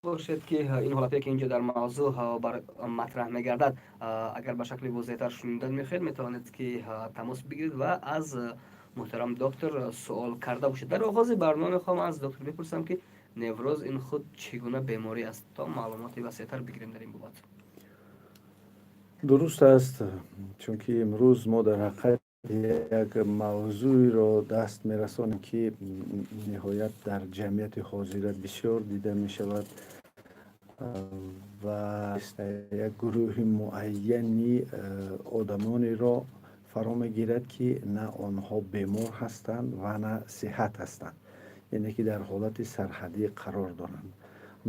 Бошед, ки ин ҳолате, ки инҷо дар мавзӯъ матраҳ мегардад, агар ба шакли возеҳтар шунидан мехоҳед, метавонед, ки тамос бигиред ва аз муҳтарам доктор суол карда бошед. Дар оғози барнома мехоҳам аз доктор бипурсам, ки невроз ин худ чӣ гуна беморӣ аст, то маълумоти васеътар бигирем дар ин бобат. Дуруст аст, чунки имрӯз мо дар ҳақиқат як мавзӯеро даст мерасонем, ки ниҳоят дар ҷамъияти ҳозира бисёр дида мешавад ва як гурӯҳи муайяни одамонеро фаро мегирад, ки на онҳо бемор ҳастанд ва на сиҳат ҳастанд, яъне ки дар ҳолати сарҳадӣ қарор доранд.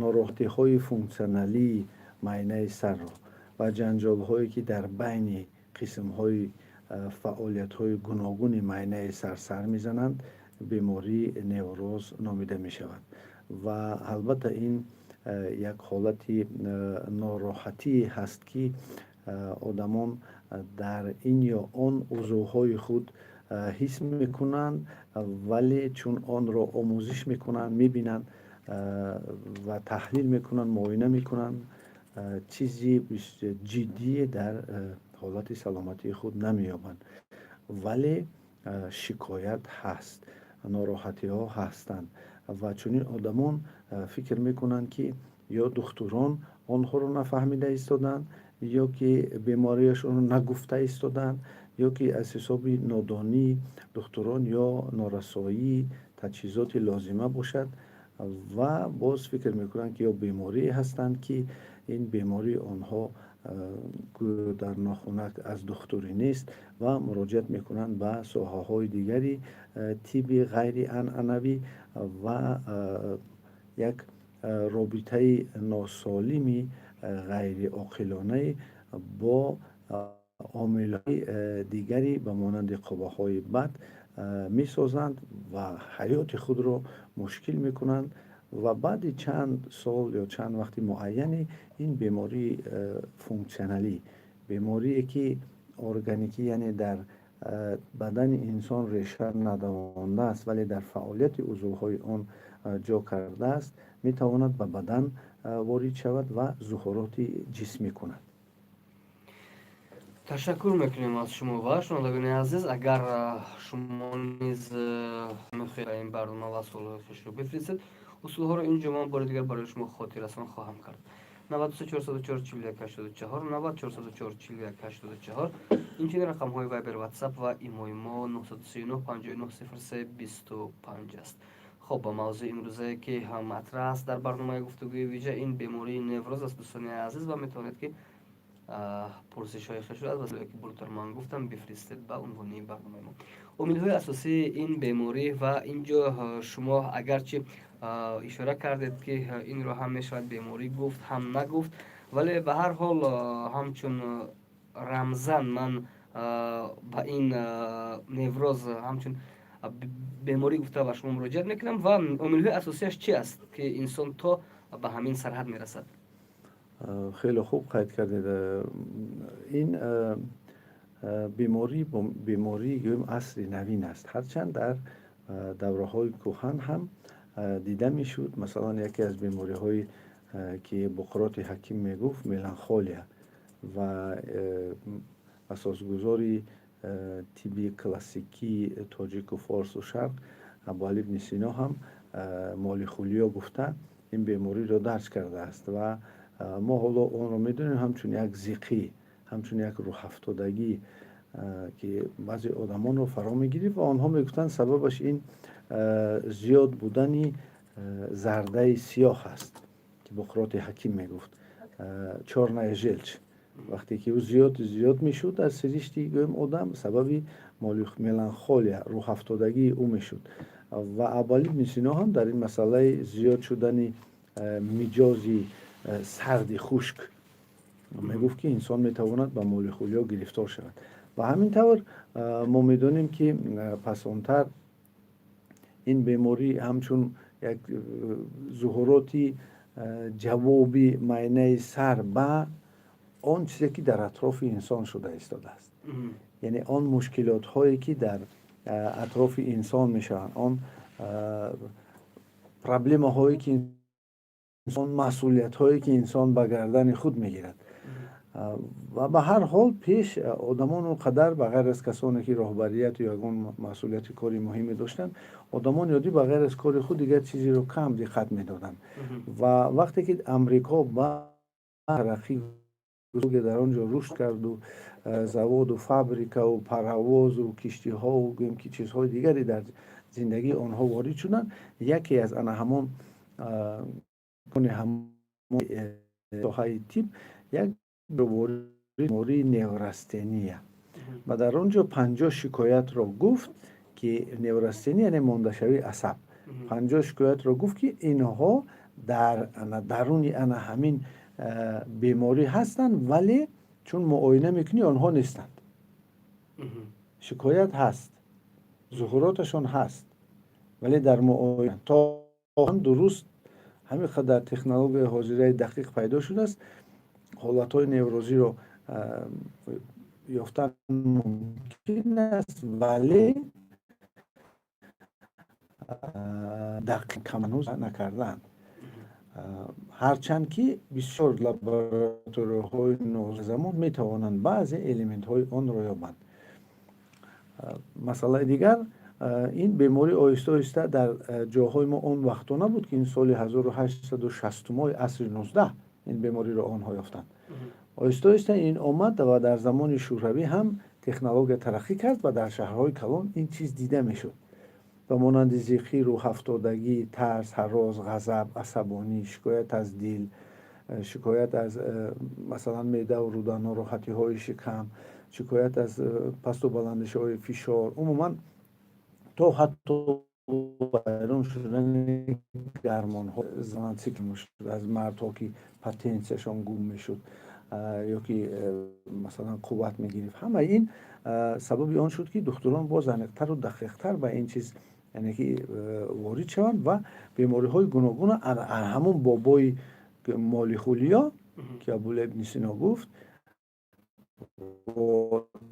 Нороҳатиҳои функсионалии майнаи сарро ва ҷанҷолҳое, ки дар байни қисмҳои фаъолиятҳои гуногуни майнаи сар сар мезананд, бемории невроз номида мешавад. Ва албатта, ин як ҳолати нороҳатие ҳаст, ки одамон дар ин ё он узвҳои худ ҳис мекунанд, вале чун онро омӯзиш мекунанд, мебинанд ва таҳлил мекунанд, муоина мекунанд, чизи ҷиддие дар ҳолати саломатии худ намеёбанд, вале шикоят ҳаст, нороҳатиҳо ҳастанд. Ва чунин одамон фикр мекунанд, ки ё духтурон онҳоро нафаҳмида истоданд, ё ки бемориашонро нагуфта истоданд, ё ки аз ҳисоби нодонии духтурон ё норасоии таҷҳизоти лозима бошад. Ва боз фикр мекунанд, ки ё беморие ҳастанд, ки ин бемории онҳо гӯё дар нохунак аз духтурӣ нест, ва муроҷиат мекунанд ба соҳаҳои дигари тибби ғайрианъанавӣ ва як робитаи носолими ғайриоқилонае бо омилҳои дигари ба монанди қувваҳои бад месозанд ва ҳаёти худро мушкил мекунанд. Ва баъди чанд сол ё чанд вақти муайяне ин бемории функсионалӣ, беморие, ки органикӣ, яъне дар бадани инсон реша надавондааст, вале дар фаъолияти узвҳои он ҷо кардааст, метавонад ба бадан ворид шавад ва зуҳуроти ҷисмӣ кунад. Ташаккур мекунем аз шумо. Ва шунавандагони азиз, агар шумо низ мехоҳед ба ин барнома ва суолҳои худро бифиристед, усулҳоро инҷо ман бори дигар барои шумо хотиррасон хоҳам кард: 93 404 41 84, 90 404 41 84. Инчунин рақамҳои Вайбер, Ватсап ва Имои мо 939 59 03 25 аст. Хоб, ба мавзӯи имрӯзае, ки матраҳ аст дар барномаи гуфтугӯи вижа, ин бемории невроз аст, дӯстони азиз, ва метавонед, ки пурсишҳои худро аз василае, ки болотар ман гуфтам, бифиристед ба унвони барномаи мо. Омилҳои асосии ин беморӣ, ва инҷо шумо агарчи ишора кардед, ки инро ҳам мешавад беморӣ гуфт, ҳам нагуфт, вале ба ҳар ҳол ҳамчун рамзан ман ба ин невроз ҳамчун беморӣ гуфта ба шумо муроҷиат мекунам. Ва омилҳои асосиаш чи аст, ки инсон то ба ҳамин сарҳад мерасад? Хеле хуб қайд кардед. Ин беморӣ бемории, гӯем, асри навин аст, ҳарчанд дар давраҳои кӯҳан ҳам дида мешуд. Масалан, яке аз бемориҳое, ки Буқроти ҳаким мегуфт, меланхолия, ва асосгузори тибби классикии тоҷику форсу шарқ Абуалӣ ибни Сино ҳам молихулиё гуфта ин бемориро дарҷ кардааст. Ва мо ҳоло онро медонем ҳамчун як зиқӣ, ҳамчун як рӯҳафтодагӣ, ки баъзе одамонро фаро мегирифт ва онҳо мегуфтанд, сабабаш ин зиёд будани зардаи сиёҳ аст, ки Буқроти ҳаким мегуфт, чёрная желчь. Вақте ки ӯ зиёд зиёд мешуд дар сиришти, гӯем, одам, сабаби меланхолия, рӯҳафтодагии ӯ мешуд. Ва Абуалӣ ибни Сино ҳам дар ин масъалаи зиёд шудани миҷози сарди хушк мегуфт, ки инсон метавонад ба молихулиё гирифтор шавад. Ва ҳамин тавр мо медонем, ки пасонтар ин беморӣ ҳамчун як зуҳуроти ҷавоби майнаи сар ба он чизе, ки дар атрофи инсон шуда истодааст, яъне он мушкилотҳое, ки дар атрофи инсон мешаванд, он проблемаҳое, ки Он масъулиятҳое, ки инсон ба гардани худ мегирад. Ва ба ҳар ҳол, пеш одамон он қадар, ба ғайр аз касоне ки роҳбарияту ягон масъулияти кори муҳиме доштанд, одамони оддӣ ба ғайр аз кори худ дигар чизеро кам диққат медоданд. Ва вақте ки Амрико ба тараққӣ, дар он ҷо рушд карду заводу фабрикаву паровозу киштиҳову, гӯем ки, чизҳои дигаре дар зиндагии онҳо ворид шуданд, яке аз ана ҳамон соҳаи тиб як бемории неврастения ва дар он ҷо 50 шикоятро гуфт, ки неврастения, яъне мондашавии асаб, 50 шикоятро гуфт, ки инҳо дар даруни ана ҳамин беморӣ ҳастанд, вале чун муоина мекунӣ, онҳо нестанд. Шикоят ҳаст, зуҳуроташон ҳаст, вале дар муоина то дуруст ҳамин қадар технологияи ҳозираи дақиқ пайдо шудааст, ҳолатҳои неврозиро ёфтан мумкин аст, вале дақиқ ҳанӯз накардаанд. Ҳарчанд ки бисёр лабораторияҳои замон метавонанд баъзе элементҳои онро ёбанд. Масъалаи дигар, ин беморӣ оҳиста оҳиста дар ҷоҳои мо он вақтҳо набуд, ки ин соли 1860-умои асри 19 ин бемориро онҳо ёфтанд. Оҳиста оҳиста ин омад ва дар замони Шӯравӣ ҳам технология тараққӣ кард ва дар шаҳрҳои калон ин чиз дида мешуд, ба монанди зиқӣ, рӯҳафтодагӣ, тарс, ҳарос, ғазаб, асабонӣ, шикоят аз дил, шикоят аз, масалан, меъдаву рӯда, нороҳатиҳои шикам, шикоят аз пасту баландишҳои фишор, умуман то ҳатто вайрон шудани гормонҳо, цикл аз мардҳо, ки потенсияшон гум мешуд ё ки, масалан, қувват мегирифт. Ҳамаи ин сабаби он шуд, ки духтурон боз аниқтару дақиқтар ба ин чиз, яъне ки, ворид шаванд ва бемориҳои гуногуна ҳамон бобои молихулиё, ки Абулай ибни Сино гуфт,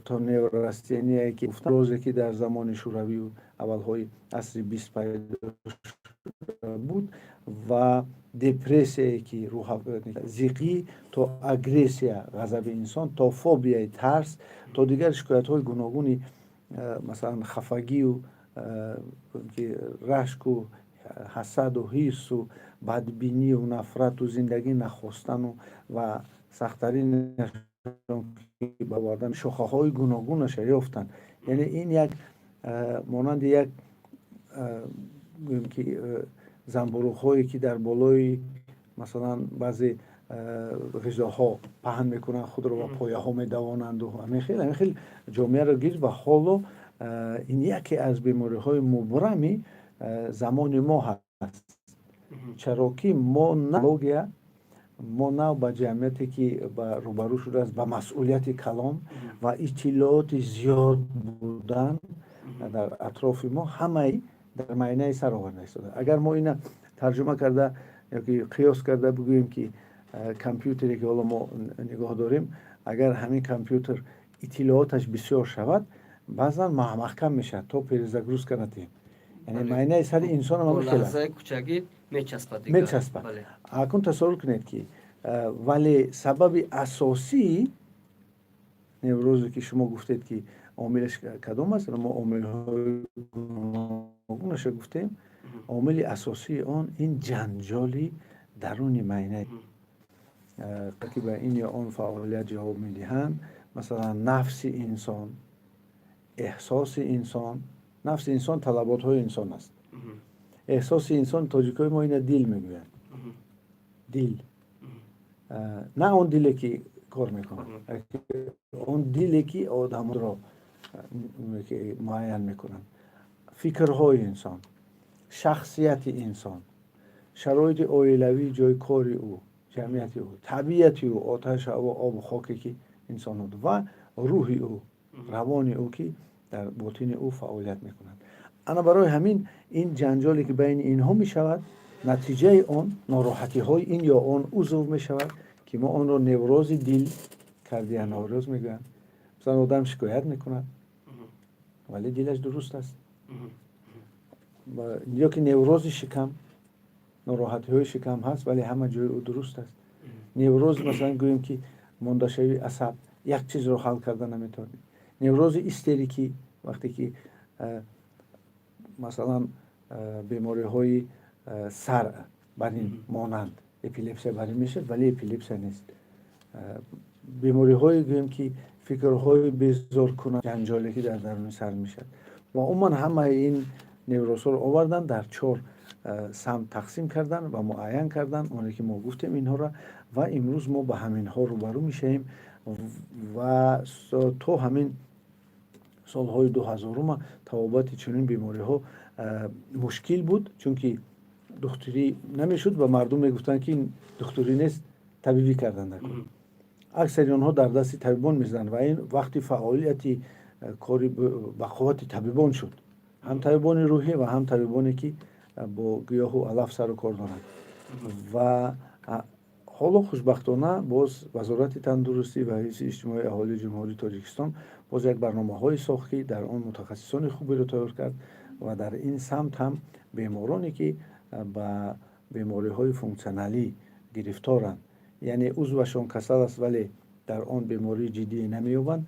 то неврастение, ки розе, ки дар замони Шӯравию аввалҳои асри 20 пайдо буд, ва депрессияе, ки зиқӣ, то агрессия, ғазаби инсон, то фобияи тарс, то дигар шикоятҳои гуногуни, масалан, хафагию рашку ҳасаду ҳирсу бадбинию нафрату зиндагӣ нахостану ва сахттарин ба овардан шохаҳои гуногунаша ёфтанд. Яъне ин як монанди як, гӯем ки, занбуруғҳое, ки дар болои, масалан, баъзе ғизоҳо паҳн мекунанд худро ва пояҳо медавонанду ҳамин хел, ҳамин хел ҷомеаро гирифт. Ва ҳоло ин яке аз бемориҳои мубрами замони мо ҳаст, чаро ки мо технология, мо нав ба ҷамъияте, ки рӯбарӯ шудааст ба масъулияти калон ва иттилооти зиёд будан дар атрофи мо, ҳамаи дар майнаи сар оварда истода. Агар мо ина тарҷума карда ёки қиёс карда бигӯем, ки компютере, ки ҳоло мо нигоҳ дорем, агар ҳамин компютер иттилооташ бисёр шавад, баъзан маҳкам мешавад, то перезагрузка натиҳем. Яъне майнаи сари инсонам ҳамин хел мечаспад. Акун тасаввур кунед, ки вале сабаби асосии неврозе, ки шумо гуфтед, ки омилаш кадом аст, мо омилҳои гуногунаша гуфтем, омили асосии он ин ҷанҷоли даруни майна, ки ба ин ё он фаъолият ҷавоб медиҳанд. Масалан, нафси инсон, эҳсоси инсон. Нафси инсон талаботҳои инсон аст, эҳсоси инсон, тоҷикҳои мо ина дил мегӯянд. Дил, на он диле, ки кор мекунад, он диле, ки одамро муайян мекунанд. Фикрҳои инсон, шахсияти инсон, шароити оилавӣ, ҷои кори ӯ, ҷамъияти ӯ, табиати ӯ, оташ, ҳаво, обу хоке, ки инсон ва рӯҳи ӯ, равони ӯ, ки дар ботини ӯ фаъолият мекунад. Ана барои ҳамин ин ҷанҷоле, ки байни инҳо мешавад, натиҷаи он нороҳатиҳои ин ё он узв мешавад, ки мо онро неврози дил, кардионевроз мегӯянд. Масалан, одам шикоят мекунад, вале дилаш дуруст аст, ё ки неврози шикам. Нороҳатиҳои шикам ҳаст, вале ҳама ҷои ӯ дуруст аст. Невроз, масалан, гӯем ки мондашавии асаб, як чизро ҳал карда наметавонем. Неврози истерикӣ, вақте ки масалан, бемориҳои сар бар ин монанд, эпилепсия бар ин мешавад, вале эпилепсия нест. Бемориҳое, гӯем ки фикрҳои безоркунанд, ҷанҷоле ки дар даруни сар мешавад. Ва умуман ҳамаи ин неврозҳоро овардан, дар чор самт тақсим кардан ва муайян кардан, оне ки мо гуфтем инҳоро. Ва имрӯз мо ба ҳаминҳо рӯбарӯ мешавем. Ва то ҳамин солҳои 2000-ума табобати чунин бемориҳо мушкил буд, чунки духтурӣ намешуд ва мардум мегуфтанд, ки ин духтурӣ нест, табибӣ кардан накун. Аксари онҳо дар дасти табибон мезананд ва ин вақти фаъолияти кори ба қуввати табибон шуд, ҳам табибони рӯҳӣ ва ҳам табибоне ки бо гиёҳу алаф сару кор доранд. Ва ҳоло, хушбахтона, боз Вазорати тандурустӣ ва ҳифзи иҷтимоии аҳолии Ҷумҳурии Тоҷикистон боз як барномаҳое сохт, ки дар он мутахассисони хуберо тайёр кард ва дар ин самт ҳам бемороне ки ба бемориҳои функсионалӣ гирифторанд, яъне узвашон касал аст, вале дар он бемории ҷиддие намеёбанд,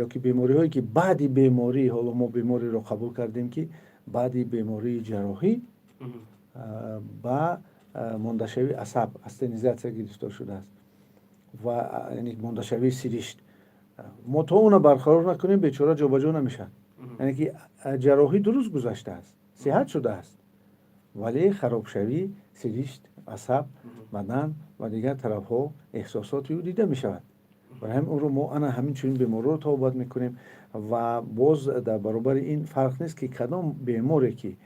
ё ки бемориҳое ки баъди беморӣ, ҳоло мо бемориро қабул кардем, ки баъди бемории ҷарроҳӣ ба мондашавии асаб, астенизатсия гирифтор шудааст ва яъне мондашавии сиришт, мо то она барқарор накунем, бечора ҷобаҷо намешавад. Яъне ки ҷарроҳӣ дуруст гузаштааст, сиҳат шудааст, вале харобшавии сиришт, асаб, бадан ва дигар тарафҳо, эҳсосоти ӯ дида мешавад. Барои ҳамин ӯро мо ана ҳамин чунин беморро табобат мекунем. Ва боз дар баробари ин фарқ нест, ки кадом беморе ки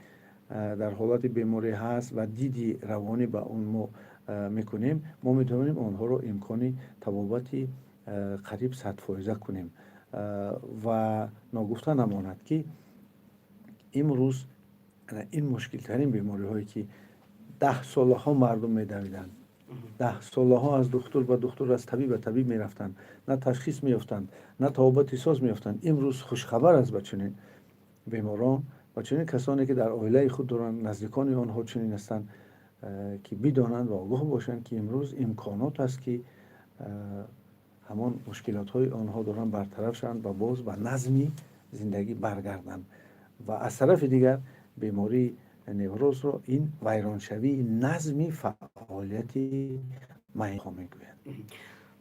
дар ҳолати беморӣ ҳаст ва диди равонӣ ба он мо мекунем, мо метавонем онҳоро имкони табобати қариб 100-фоиза кунем. Ва ногуфта намонад, ки имрӯз ин мушкилтарин бемориҳое ки 10 солаҳо мардум медавиданд, 10 солаҳо аз духтур ба духтур, аз табиб ба табиб мерафтанд, на ташхис меёфтанд, на табобати соз меёфтанд, имрӯз хушхабар аст ба чунин беморон ва чунин касоне ки дар оилаи худ доранд, наздикони онҳо чунин ҳастанд, ки бидонанд ва огоҳ бошанд, ки имрӯз имконот аст, ки ҳамон мушкилотҳои онҳо доранд бартараф шаванд ва боз ба назми зиндагӣ баргарданд. Ва аз тарафи дигар, бемории неврозро ин вайроншавии назми фаъолияти майнаҳо мегӯянд.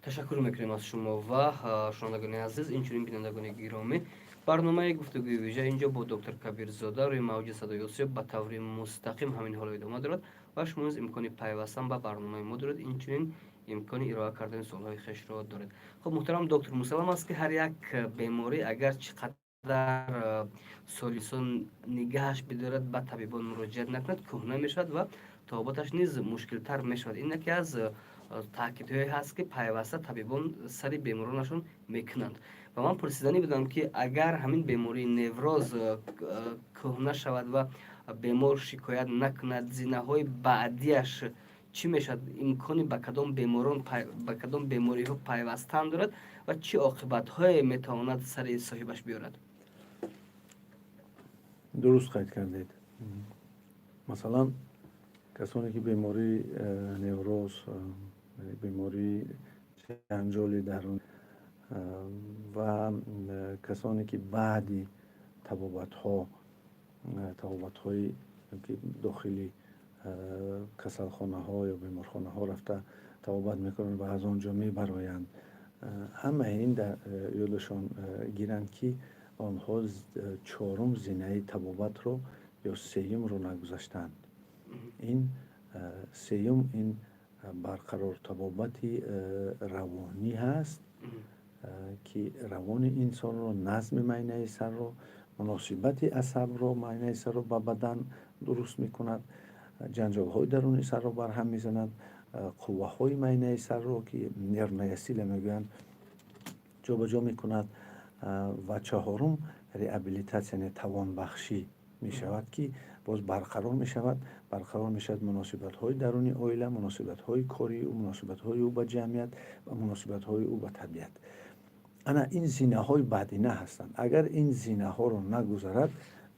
Ташаккур мекунем аз шумо. Ва шунавандагони азиз, инчунин бинандагони гиромӣ, барномаи гуфтугӯи вижа инҷо бо доктор Кабирзода рӯи мавҷи Садои Осиё ба таври мустақим ҳамин ҳоло идома дорад ва шумо низ имкони пайвастан ба барномаи мо доред, инчунин имкони ироа кардани суолҳои хешро доред. Хуб, муҳтарам доктор, мусаллам аст, ки ҳар як беморӣ, агар чӣ қадар солисон нигаҳаш бидорад, ба табибон муроҷиат накунад, кӯҳна мешавад ва табобаташ низ мушкилтар мешавад. Ин яке аз таъкидҳое ҳаст, ки пайваста табибон сари беморонашон мекунанд. Ва ман пурсиданӣ будам, ки агар ҳамин бемории невроз кӯҳна шавад ва бемор шикоят накунад, зинаҳои баъдиаш чӣ мешавад, имкони ба кадом беморон, ба кадом бемориҳо пайвастан дорад ва чӣ оқибатҳое метавонад сари соҳибаш биёрад? Дуруст қайд кардед. Масалан, касоне ки бемории невроз, бемории ҷанҷоли дарун ва касоне ки баъди табобатҳо, табобатҳои ки дохили касалхонаҳо ё беморхонаҳо рафта табобат мекунанд ва аз он ҷо мебароянд, ҳамаи ин дар ёдашон гиранд, ки онҳо чорум зинаи табобатро ё сеюмро нагузаштаанд. Ин сеюм, ин барқарор табобати равонӣ ҳаст, ки равони инсонро, назми майнаи сарро, муносибати асабро, майнаи сарро ба бадан дуруст мекунад, ҷанҷолҳои даруни сарро барҳам мезанад, қувваҳои майнаи сарро, ки нервная сила мегӯянд, ҷобаҷо мекунад. Ва чаҳорум реабилитатсия, яъне тавонбахшӣ мешавад, ки боз барқарор мешавад муносибатҳои даруни оила, муносибатҳои кории ӯ, муносибатҳои ӯ ба ҷамъият ва муносибатҳои ӯ ба табиат. Ана ин зинаҳои баъдина ҳастанд. Агар ин зинаҳоро нагузарад,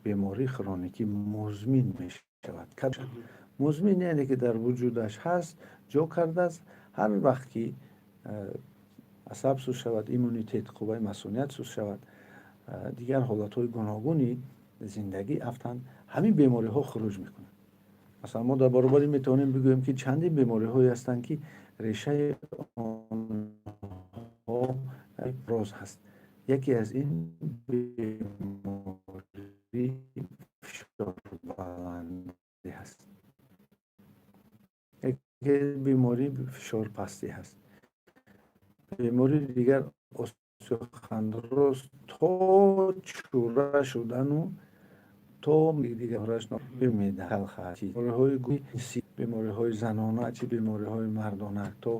бемории хроникӣ музмин мешавад. Музмин яъне ки дар вуҷудаш ҳаст, ҷо кардааст. Ҳар вақт ки асаб суст шавад, иммунитет, қувваи масуният суст шавад, дигар ҳолатҳои гуногуни зиндагӣ афтанд, ҳамин бемориҳо хуруҷ мекунанд. Масалан, мо дар баробари метавонем бигӯем, ки чандин бемориҳое ҳастанд, ки решаи онҳо роз ҳаст. Яке аз ин беморӣ фишорбаландӣ ҳаст, яке беморӣ фишорпастӣ ҳаст, бемории дигар остеохондроз, то чура шудану то дигараш бемориҳои занона, чи бемориҳои мардона, то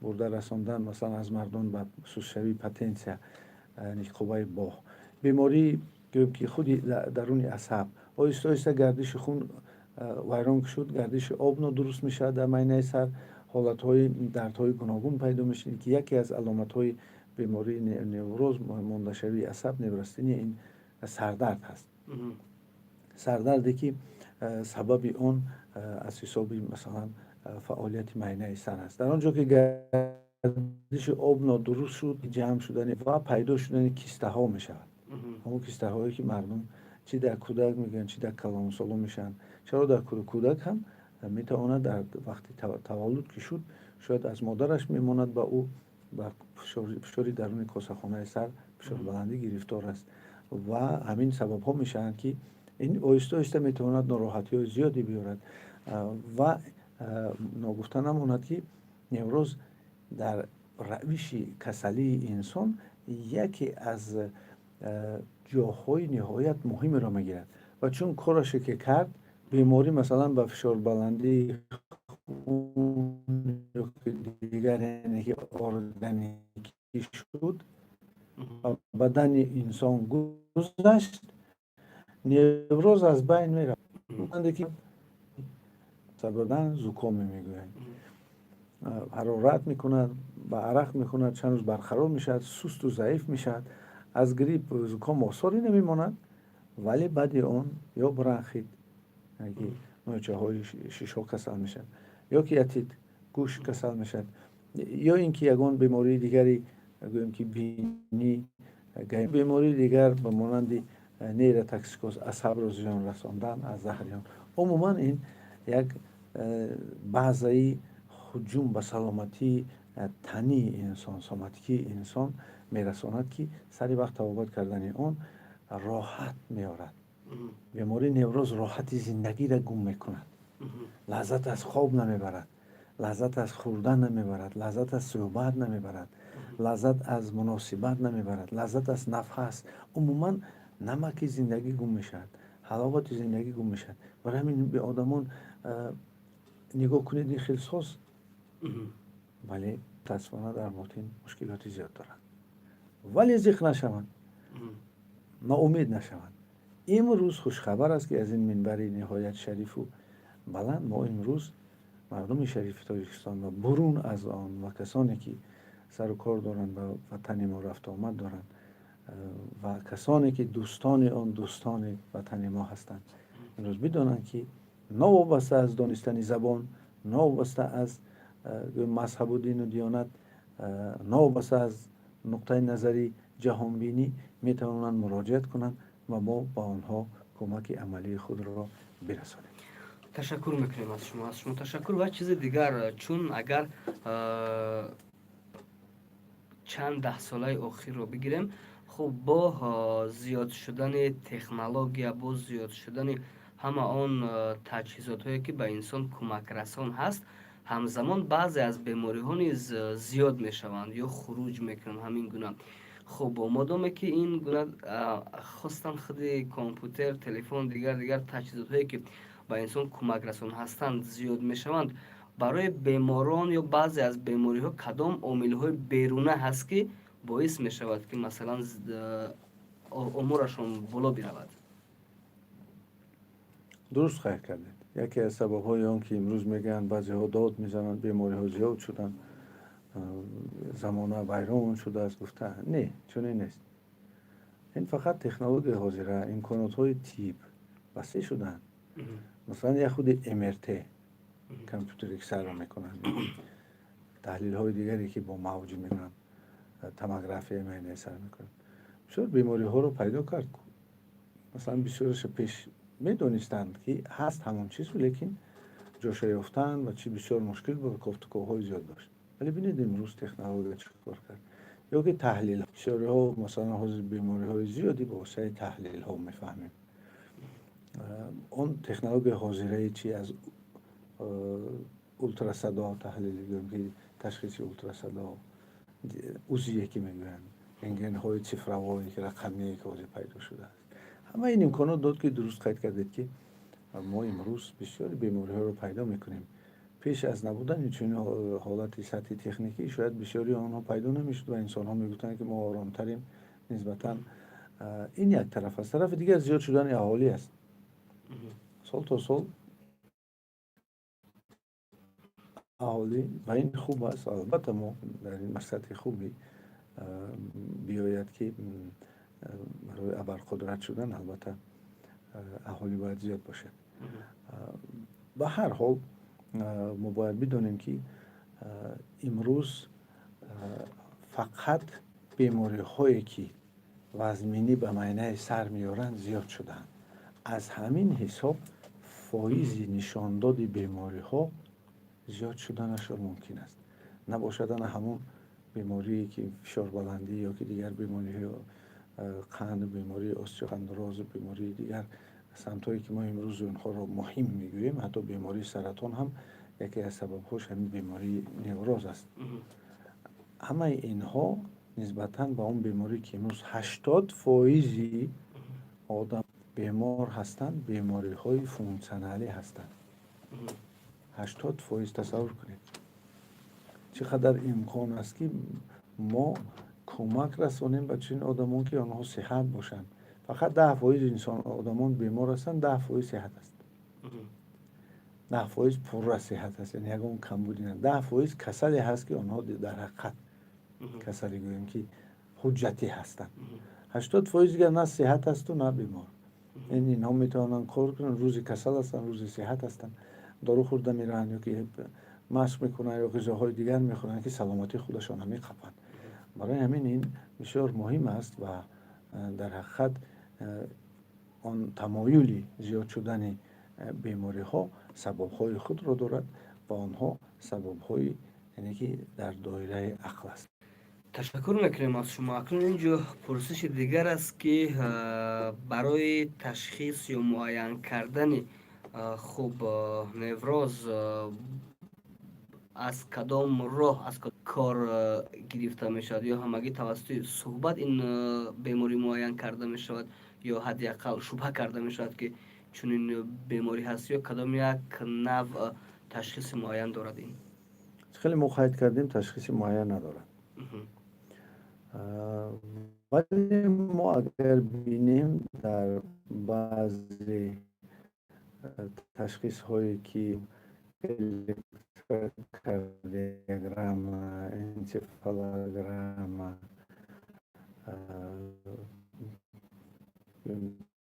бурда расондан, масалан, аз мардон ба сустшавии потенсия, қувваи боҳ, бемории, гӯем ки, худи даруни асаб. Оҳиста оҳиста гардиши хун вайрон шуд, гардиши об нодуруст мешавад, дар майнаи сар ҳолатҳои дардҳои гуногун пайдо мешавад, ки яке аз аломатҳои бемории невроз, мондашавии асаб, неврастения, ин сардард ҳаст. Сардарде ки сабаби он аз ҳисоби, масалан, фаъолияти майнаи сар аст. Дар он ҷо ки гардиши об нодуруст шуд, ҷамъ шудани ва пайдо шудани кистаҳо мешавад. Ҳамон кистаҳое ки мардум чи дар кӯдак мегӯянд, чи дар калонсолон мешаванд. Чаро дар кӯдак ҳам метавонад, дар вақти таваллуд ки шуд, шояд аз модараш мемонад ба ӯ, ба фишори даруни косахонаи сар, фишорбаландӣ гирифтор аст ва ҳамин сабабҳо мешаванд, ки ин оҳиста оҳиста метавонад нороҳатиҳои зиёде биёрад. Ва ногуфта намонад, ки невроз дар равиши касалии инсон яке аз ҷоҳои ниҳоят муҳимеро мегирад ва чун кораше ки кард, беморӣ, масалан, ба фишорбаландии дигар, яъне ки органикӣ шуд, ба бадани инсон гузашт, невроз аз байн меравад. Ки сабабан зукоме мегӯянд, ҳарорат мекунад, ба арақ мекунад, чанд рӯз барқарор мешавад, сусту заиф мешавад. Аз грипп, зуком осоре намемонад, вале баъди он ё бронхит, ки мӯйчаҳои шишҳо касал мешавад, ё ки отит, гӯш касал мешавад, ё ин ки ягон бемории дигари, гӯем ки бинӣ, бемории дигар ба монанди нейротоксикоз, асабро зиён расондан аз заҳри он. Умуман, ин як баъзаи ҳуҷум ба саломатии тании инсон, соматикии инсон мерасонад, ки сари вақт табобат кардани он роҳат меорад. Бемории невроз роҳати зиндагиро гум мекунад, лаззат аз хоб намебарад, лаззат аз хӯрдан намебарад, лаззат аз суҳбат намебарад, лаззат аз муносибат намебарад, лаззат аз нафас, умуман намаки зиндагӣ гум мешавад, ҳаловати зиндагӣ гум мешавад. Барои ҳамин бе одамон нигоҳ кунед, ин хел соз, вале мутаассифона дар ботин мушкилоти зиёд доранд. Вале зиқ нашаванд, ноумед нашаванд. Имрӯз хушхабар аст, ки аз ин минбари ниҳоят шарифу баланд мо имрӯз мардуми шарифи Тоҷикистон ва бурун аз он ва касоне ки сару кор доранд, ба ватани мо рафтуомад доранд ва касоне ки дӯстони он, дӯстони ватани мо ҳастанд, имрӯз бидонанд, ки новобаста аз донистани забон, новобаста аз мазҳабу дину диёнат, новобаста аз нуқтаи назари ҷаҳонбинӣ, метавонанд муроҷиат кунанд ва мо ба онҳо кӯмаки амалии худро бирасонем. Ташаккур мекунем аз шумо, аз шумо ташаккур. Ва чизи дигар, чун агар чанд даҳсолаи охирро бигирем, хуб, бо зиёд шудани технология, бо зиёд шудани ҳама он таҷҳизотҳое, ки ба инсон кӯмакрасон ҳаст, ҳамзамон баъзе аз бемориҳо низ зиёд мешаванд ё хуруҷ мекунанд. Ҳамин гуна, хуб, модоме ки ин гуна хостан худи компютер, телефон, дигар дигар таҷҳизотҳое, ки ба инсон кӯмакрасон ҳастанд, зиёд мешаванд, барои беморон ё баъзе аз бемориҳо кадом омилҳои беруна ҳаст, ки боис мешавад, ки масалан оморашон боло биравад? Дуруст қайд кардед. Яке аз сабабҳои он ки имрӯз мегӯянд, баъзеҳо дод мезананд, бемориҳо зиёд шуданд, замона вайрон шудааст гуфта, не, чунин нест. Ин фақат технологияи ҳозира, имконотҳои тиб васеъ шуданд. Масалан, як худи МРТ. Компютери ки сарро мекунанд, таҳлилҳои дигаре ки бо мавҷ мекунанд, томография майнаи сар мекунанд, бисёр бемориҳоро пайдо кард. Масалан, бисёраша пеш медонистанд, ки ҳаст ҳамон чиз, лекин ҷоша ёфтан ва чи бисёр мушкил буд, кофтуковҳои зиёд дошт. Вале бинед, имрӯз технология чӣ кор кард. Ё ки таҳлил, бисёриҳо, масалан, ҳозир бемориҳои зиёде ба воситаи таҳлилҳо мефаҳмем. Он технологияи ҳозираи чи аз ултрасадо таҳлил, гӯем ки ташхиси ултрасадо, УЗИе ки мегӯянд, рентгенҳои цифровое ки рақамие ки ҳозир пайдо шудааст, ҳама ин имконот дод, ки дуруст қайд кардед, ки мо имрӯз бисёри бемориҳоро пайдо мекунем. Пеш аз набудани чунин ҳолати сатҳи техникӣ шояд бисёри онҳо пайдо намешуд ва инсонҳо мегуфтанд, ки мо оромтарем нисбатан. Ин як тараф аст. Тарафи дигар зиёд шудани аҳолӣ аст. Сол то сол аҳолӣ, ва ин хуб аст албатта, мо дар ин сатҳи хуби биёяд, ки барои абарқудрат шудан албатта аҳолӣ бояд зиёд бошад. Ба ҳар ҳол, мо бояд бидонем, ки имрӯз фақат бемориҳое, ки вазминӣ ба майнаи сар меоранд, зиёд шудаанд. Аз ҳамин ҳисоб фоизи нишондоди бемориҳо зиёд шуданашро мумкин аст. Набошад ана ҳамон беморие, ки фишорбаландӣ ё ки дигар бемориҳои қанд, бемории остеохондрозу бемории дигар самтҳое, ки мо имрӯз онҳоро муҳим мегӯем, ҳатто бемории саратон ҳам яке аз сабабҳош ҳамин бемории невроз аст. Ҳамаи инҳо нисбатан ба он беморӣ, ки имрӯз 80 фоизи одам бемор ҳастанд, бемориҳои функсионалӣ ҳастанд. 80%, тасаввур кунед, чӣ қадар имкон аст, ки мо кӯмак расонем ба чунин одамон, ки онҳо сиҳат бошанд. Фақат 10% инсон одамон бемор ҳастанд, 10% сиҳат аст, 10% пурра сиҳат аст, яъне ягон камбуди на, 10% касале ҳаст, ки онҳо дар ҳақиқат касале, гӯем ки ҳуҷҷатӣ ҳастанд. 80% дигар на сиҳат асту, на бемор. Яъне инҳо метавонанд кор кунанд, рӯзи касал ҳастанд, рӯзи сиҳат ҳастанд, дору хӯрда мераванд ё ки машқ мекунанд ё ғизоҳои дигар мехӯранд, ки саломатии худашонро меқапанд. Барои ҳамин ин бисёр муҳим аст ва дар ҳақиқат он тамоюли зиёд шудани бемориҳо сабабҳои худро дорад ва онҳо сабабҳои, яъне ки дар доираи ақл аст. Ташаккур мекунем аз шумо. Акнун инҷо пурсиши дигар аст, ки барои ташхис ё муайян кардани хуб невроз аз кадом роҳ, аз кор гирифта мешавад? Ё ҳамагӣ тавассути суҳбат ин беморӣ муайян карда мешавад ё ҳадди ақал шубҳа карда мешавад, ки чунин беморӣ ҳаст, ё кадом як нав ташхиси муайян дорад ин? Хеле мо қайд кардем, ташхиси муайян надорад, вале мо агар бинем, дар баъзе ташхисҳое, ки электрокардиограмма, энцефалограмма,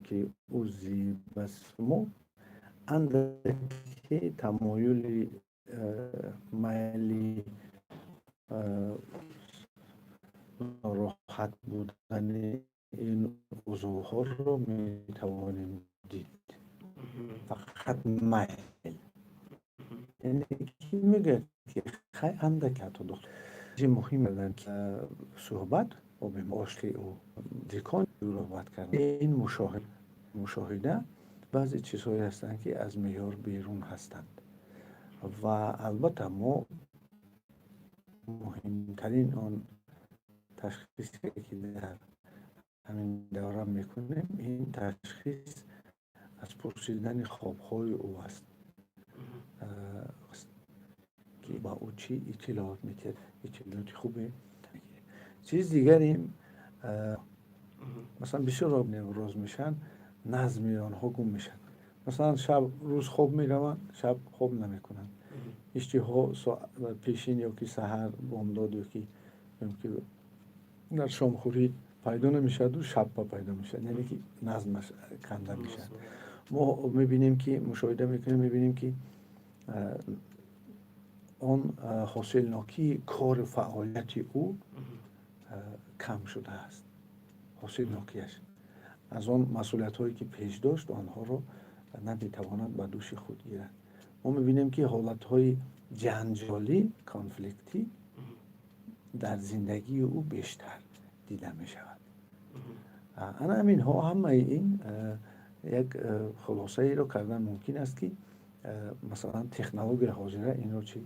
ки УЗИ, бас мо андаке тамоюли майли нороҳат будани ин узвҳоро метавонем дид. Фақат майл, яъне ки мегӯяд, ки хай андак ҳатто доктор муҳим суҳбат бо ошти ӯ дикон суҳбат кард. Ин мушоҳида баъзе чизҳое ҳастанд, ки аз меъёр берун ҳастанд, ва албатта мо муҳимтарин он ташхисе, ки дар ҳамин давра мекунем, ин ташхис аз пурсидани хобҳои ӯ аст, ки ба ӯ чӣ иттилоот медиҳад. Иттилооти хубе. Чизи дигаре, масалан, бисёр невроз мешаванд, назми онҳо гум мешавад. Масалан, шаб рӯз хоб мераванд, шаб хоб намекунанд, иштиҳо пешин ё ки саҳар, бомдод ё ки дар шомхӯрӣ пайдо намешаваду шабба пайдо мешавад, яъне ки назмаш канда мешавад. Мо мебинем, ки мушоҳида мекунем, мебинем, ки Он ҳосилнокии кору фаъолияти ӯ кам шудааст, ҳосилнокиаш аз он масъулиятҳое, ки пеш дошт, онҳоро наметавонад ба дӯши худ гирад. Мо мебинем, ки ҳолатҳои ҷанҷолӣ, конфликтӣ дар зиндагии ӯ бештар дида мешавад. Ана ҳаминҳо, ҳамаи ин як хулосаеро кардан мумкин аст, ки масалан технологияи ҳозира инро чӣ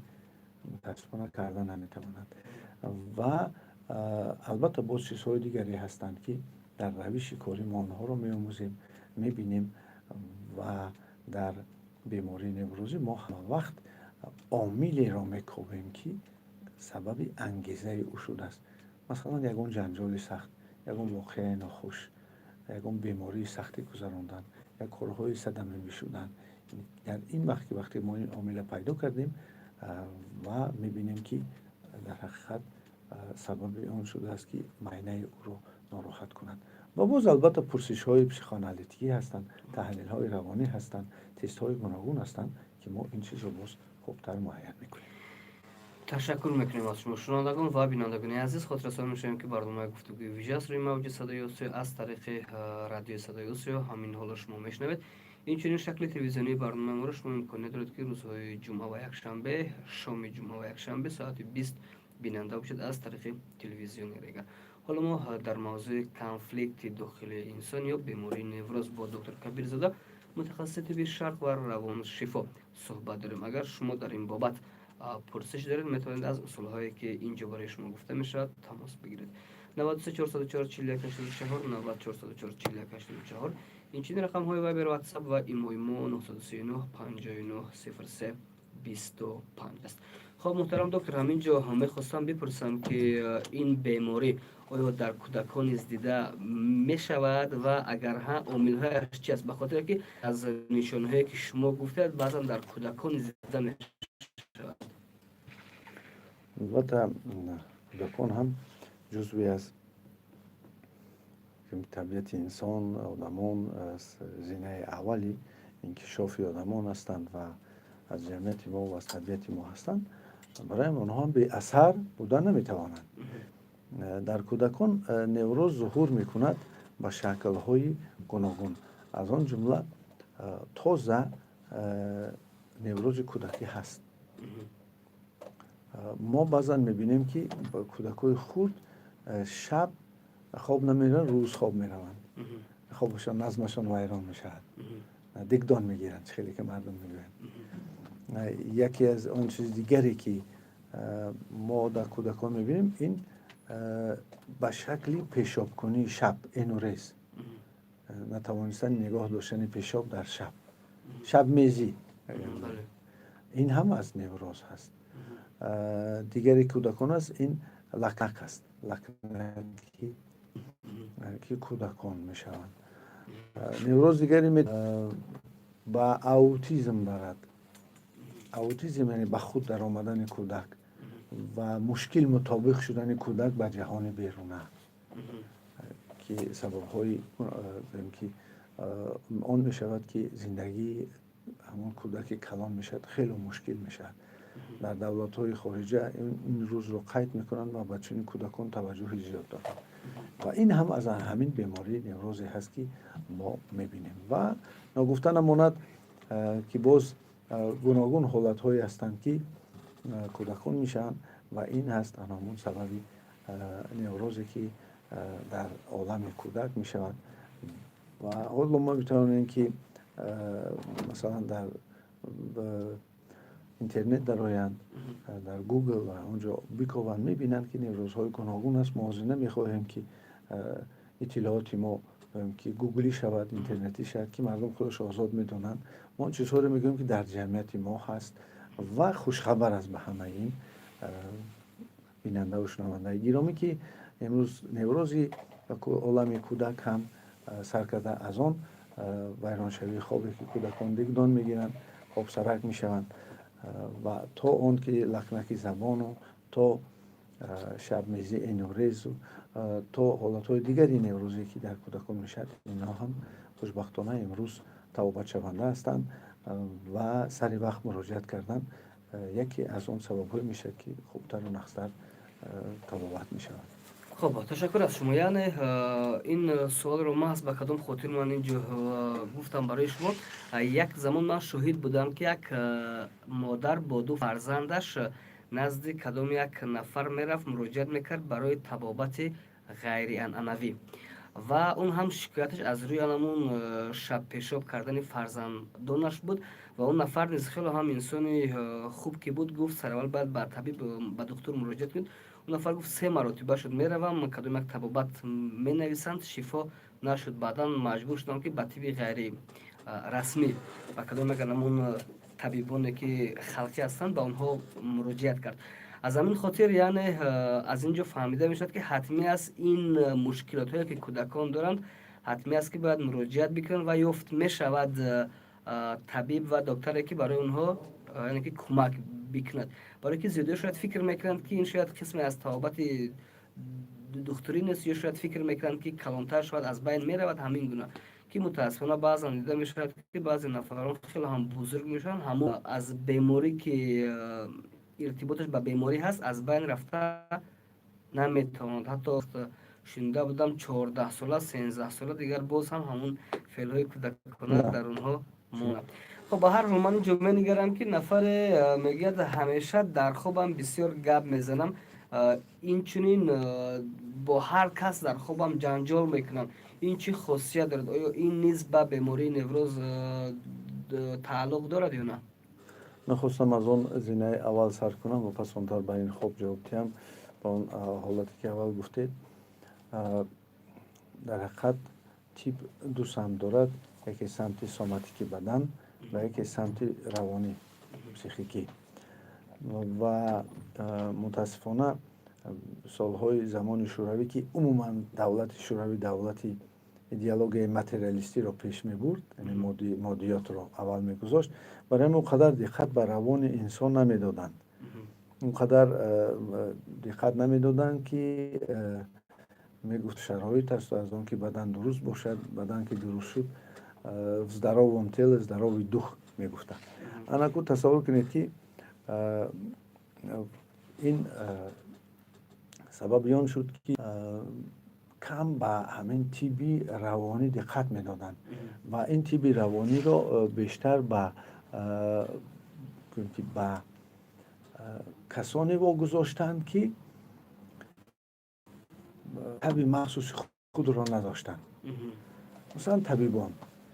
мутаассифона карда наметавонад. Ва албатта боз чизҳои дигаре ҳастанд, ки дар равиши корӣ мо онҳоро меомӯзем, мебинем. Ва дар бемории неврозӣ мо ҳамавақт омилеро мекобем, ки сабаби ангезаи ӯ шудааст. Масалан, ягон ҷанҷоли сахт, ягон воқеаи нохуш, ягон бемории сахтӣ гузарондан, як корҳои садамавӣ шудан. Дар ин вақт, ки вақте мо ин омила пайдо кардем ва мебинем, ки дар ҳақиқат сабаби он шудааст, ки майнаи ӯро нороҳат кунад. Ва боз албатта пурсишҳои психоаналитикӣ ҳастанд, таҳлилҳои равонӣ ҳастанд, тестҳои гуногун ҳастанд, ки мо ин чизро боз хубтар муайян мекунем. Ташаккур мекунем аз шумо. Шунавандагон ва бинандагони азиз, хотиррасон мешавем, ки барномаи гуфтугӯи вижа аст рӯи мавҷи Садои Осиё аз тариқи радиои Садои Осиё ҳамин ҳоло шумо мешунавед. Инчунин шакли телевизионии барномаи моро шумо имконият доред, ки рӯзҳои ҷумъа ва якшанбе, шоми ҷумъа ва якшанбе соати 20 бинанда бошед аз тариқи телевизиони Рега. Ҳоло мо дар мавзӯи конфликти дохилии инсон ё бемории невроз бо доктор Кабирзода, мутахассиси тибби шарқ ва равоншифо, суҳбат дорем. Агар шумо дар ин бобат пурсиш доред, метавонед аз усулҳое, ки ин ҷо барои шумо гуфта мешавад, тамос бигиред: 93 404 41 84, 90 404 41 84. Инчунин рақамҳои Вайбер, Ватсап ва имои мо 939 59 03 25 аст. Хоб, муҳтарам доктор, ҳамин ҷо мехостам бипурсам, ки ин беморӣ оё дар кӯдакон низ дида мешавад ва агар ҳа, омилҳояш чи аст? Ба хотире ки аз нишонҳое, ки шумо гуфтед, баъзан дар кӯдакон низ дида мешавад. Албатта, кӯдакон ҳам ҷузве аз табиати инсон, одамон, аз зинаи аввали инкишофи одамон ҳастанд ва аз ҷамъияти мо ва аз табиати мо ҳастанд. Барои онҳо ҳам беасар буда наметавонанд. Дар кӯдакон невроз зуҳур мекунад ба шаклҳои гуногун, аз он ҷумла тоза неврози кӯдакӣ ҳаст. Мо баъзан мебинем, ки кӯдакҳои хурд шаб хоб намераванд, рӯз хоб мераванд, хобашон, назмашон вайрон мешавад, дигдон мегиранд, хеле ки мардум мегӯянд. Яке аз он чизи дигаре, ки мо дар кӯдакон мебинем, ин ба шакли пешобкунии шаб, энурез, натавонистани нигоҳ доштани пешоб дар шаб, шабмезӣ, ин ҳам аз невроз ҳаст. Дигаре кӯдакон аст, ин лакнак аст, лакнаки ки кӯдакон мешаванд. Невроз дигаре ба аутизм барад. Аутизм яъне ба худ даромадани кӯдак ва мушкил мутобиқ шудани кӯдак ба ҷаҳони беруна, ки сабабҳои ки он мешавад, ки зиндагии ҳамон кӯдаки калон мешавад, хеле мушкил мешавад. Дар давлатҳои хориҷа ин рӯзро қайд мекунанд ва ба чунин кӯдакон таваҷҷӯҳи зиёд доранд. Ва ин ҳам аз ҳамин бемории неврозе ҳаст, ки мо мебинем. Ва ногуфта намонад, ки боз гуногун ҳолатҳое ҳастанд, ки кӯдакон мешаванд. Ва ин ҳаст ҳамон сабаби неврозе, ки дар олами кӯдак мешавад. Ва ҳоло мо метавонем, ки масалан дар интернет дароянд, дар Гугл ва онҷо бикованд, мебинанд, ки неврозҳои гуногун аст. Мо ҳозир намехоҳем, ки иттилооти мо ки гуглӣ шавад, интернетӣ шавад, ки мардум худаш озод медонанд. Мо он чизҳоро мегӯем, ки дар ҷамъияти мо ҳаст. Ва хушхабар аст ба ҳамаи ин бинандаву шунавандаи гиромӣ, ки имрӯз неврози олами кӯдак ҳам сар карда аз он вайроншавии хобе, ки кӯдакон дигдон мегиранд, хобсарак мешаванд, ва то он ки лакнаки забону то шабмезӣ, энурезу, то ҳолатҳои дигари неврозӣ, ки дар кӯдакон мешавад, инҳо ҳам хушбахтона имрӯз табобатшаванда ҳастанд. Ва сари вақт муроҷиат кардан яке аз он сабабҳое мешавад, ки хубтару нағзтар табобат мешавад. Хуб, ташаккур аз шумо. Яъне ин суолро маҳз ба кадом хотир ман инҷо гуфтам барои шумо: як замон ман шоҳид будам, ки як модар бо ду фарзандаш назди кадом як нафар мерафт, муроҷиат мекард барои табобати ғайрианъанавӣ, ва он ҳам шикояташ аз рӯи анамун шабпешоб кардани фарзандонаш буд. Ва он нафар низ хело ҳам инсони хуб ки буд, гуфт: «Сараввал бояд ба табиб, ба духтур муроҷиат кунед». Он нафар гуфт: «Се маротиба шуд, меравам, кадом як табобат менависанд, шифо нашуд. Баъдан маҷбур шудам, ки ба тибби ғайри расмӣ, ба кадом як анамун табибоне ки халқӣ ҳастанд, ба онҳо муроҷиат кард». Аз ҳамин хотир, яъне аз ин ҷо фаҳмида мешавад, ки ҳатмӣ аст ин мушкилотҳое, ки кӯдакон доранд, ҳатмӣ аст, ки бояд муроҷиат бикунанд ва ёфт мешавад табиб ва докторе, ки барои онҳо, яъне ки кӯмак бикунад. Барое ки зиёдиҳо шояд фикр мекунанд, ки ин шояд қисме аз табобати духтурӣ нест, ё шояд фикр мекунанд, ки калонтар шавад, аз байн меравад. Ҳамин гуна ки мутаассифона баъзан дида мешавад, ки баъзе нафарон хеле ҳам бузург мешаванд, ҳамон аз беморӣ, ки иртиботаш ба беморӣ ҳаст, аз байн рафта наметавонад. Ҳатто шунида будам, 14-сола, 13-сола дигар боз ҳам ҳамун феълҳои кӯдакона дар онҳо монад. Хоб, ба ҳар ҳол ман инҷо менигарам, ки нафаре мегӯяд: «Ҳамеша дар хобам бисёр гап мезанам, инчунин бо ҳар кас дар хобам ҷанҷол мекунам. Ин чӣ хосият дорад? Оё ин низ ба бемории невроз тааллуқ дорад ё на?» Мехостам аз он зинаи аввал сар кунам ва пас онтар ба ин хоб ҷавоб диҳам, ба он ҳолате, ки аввал гуфтед. Дар ҳақиқат тиб ду самт дорад: яке самти соматики бадан ва яке самти равонӣ, психикӣ. Ва мутаассифона солҳои замони Шӯравӣ, ки умуман давлати Шӯравӣ давлати идеологияи материалистиро пеш мебурд, яъне моддиётро аввал мегузошт, барои ҳамин он қадар диққат ба равони инсон намедоданд, он қадар диққат намедоданд, ки мегуфт, шароит аст аз он ки бадан дуруст бошад, бадан ки дуруст шуд, «в здоровом теле здоровый дух» мегуфтанд. Анаку тасаввур кунед, ки ин сабаби он шуд, ки кам ба ҳамин тибби равонӣ диққат медоданд ва ин тибби равониро бештар ба ки ба касоне вогузоштанд, ки таби махсуси худро надоштанд, масалан табибон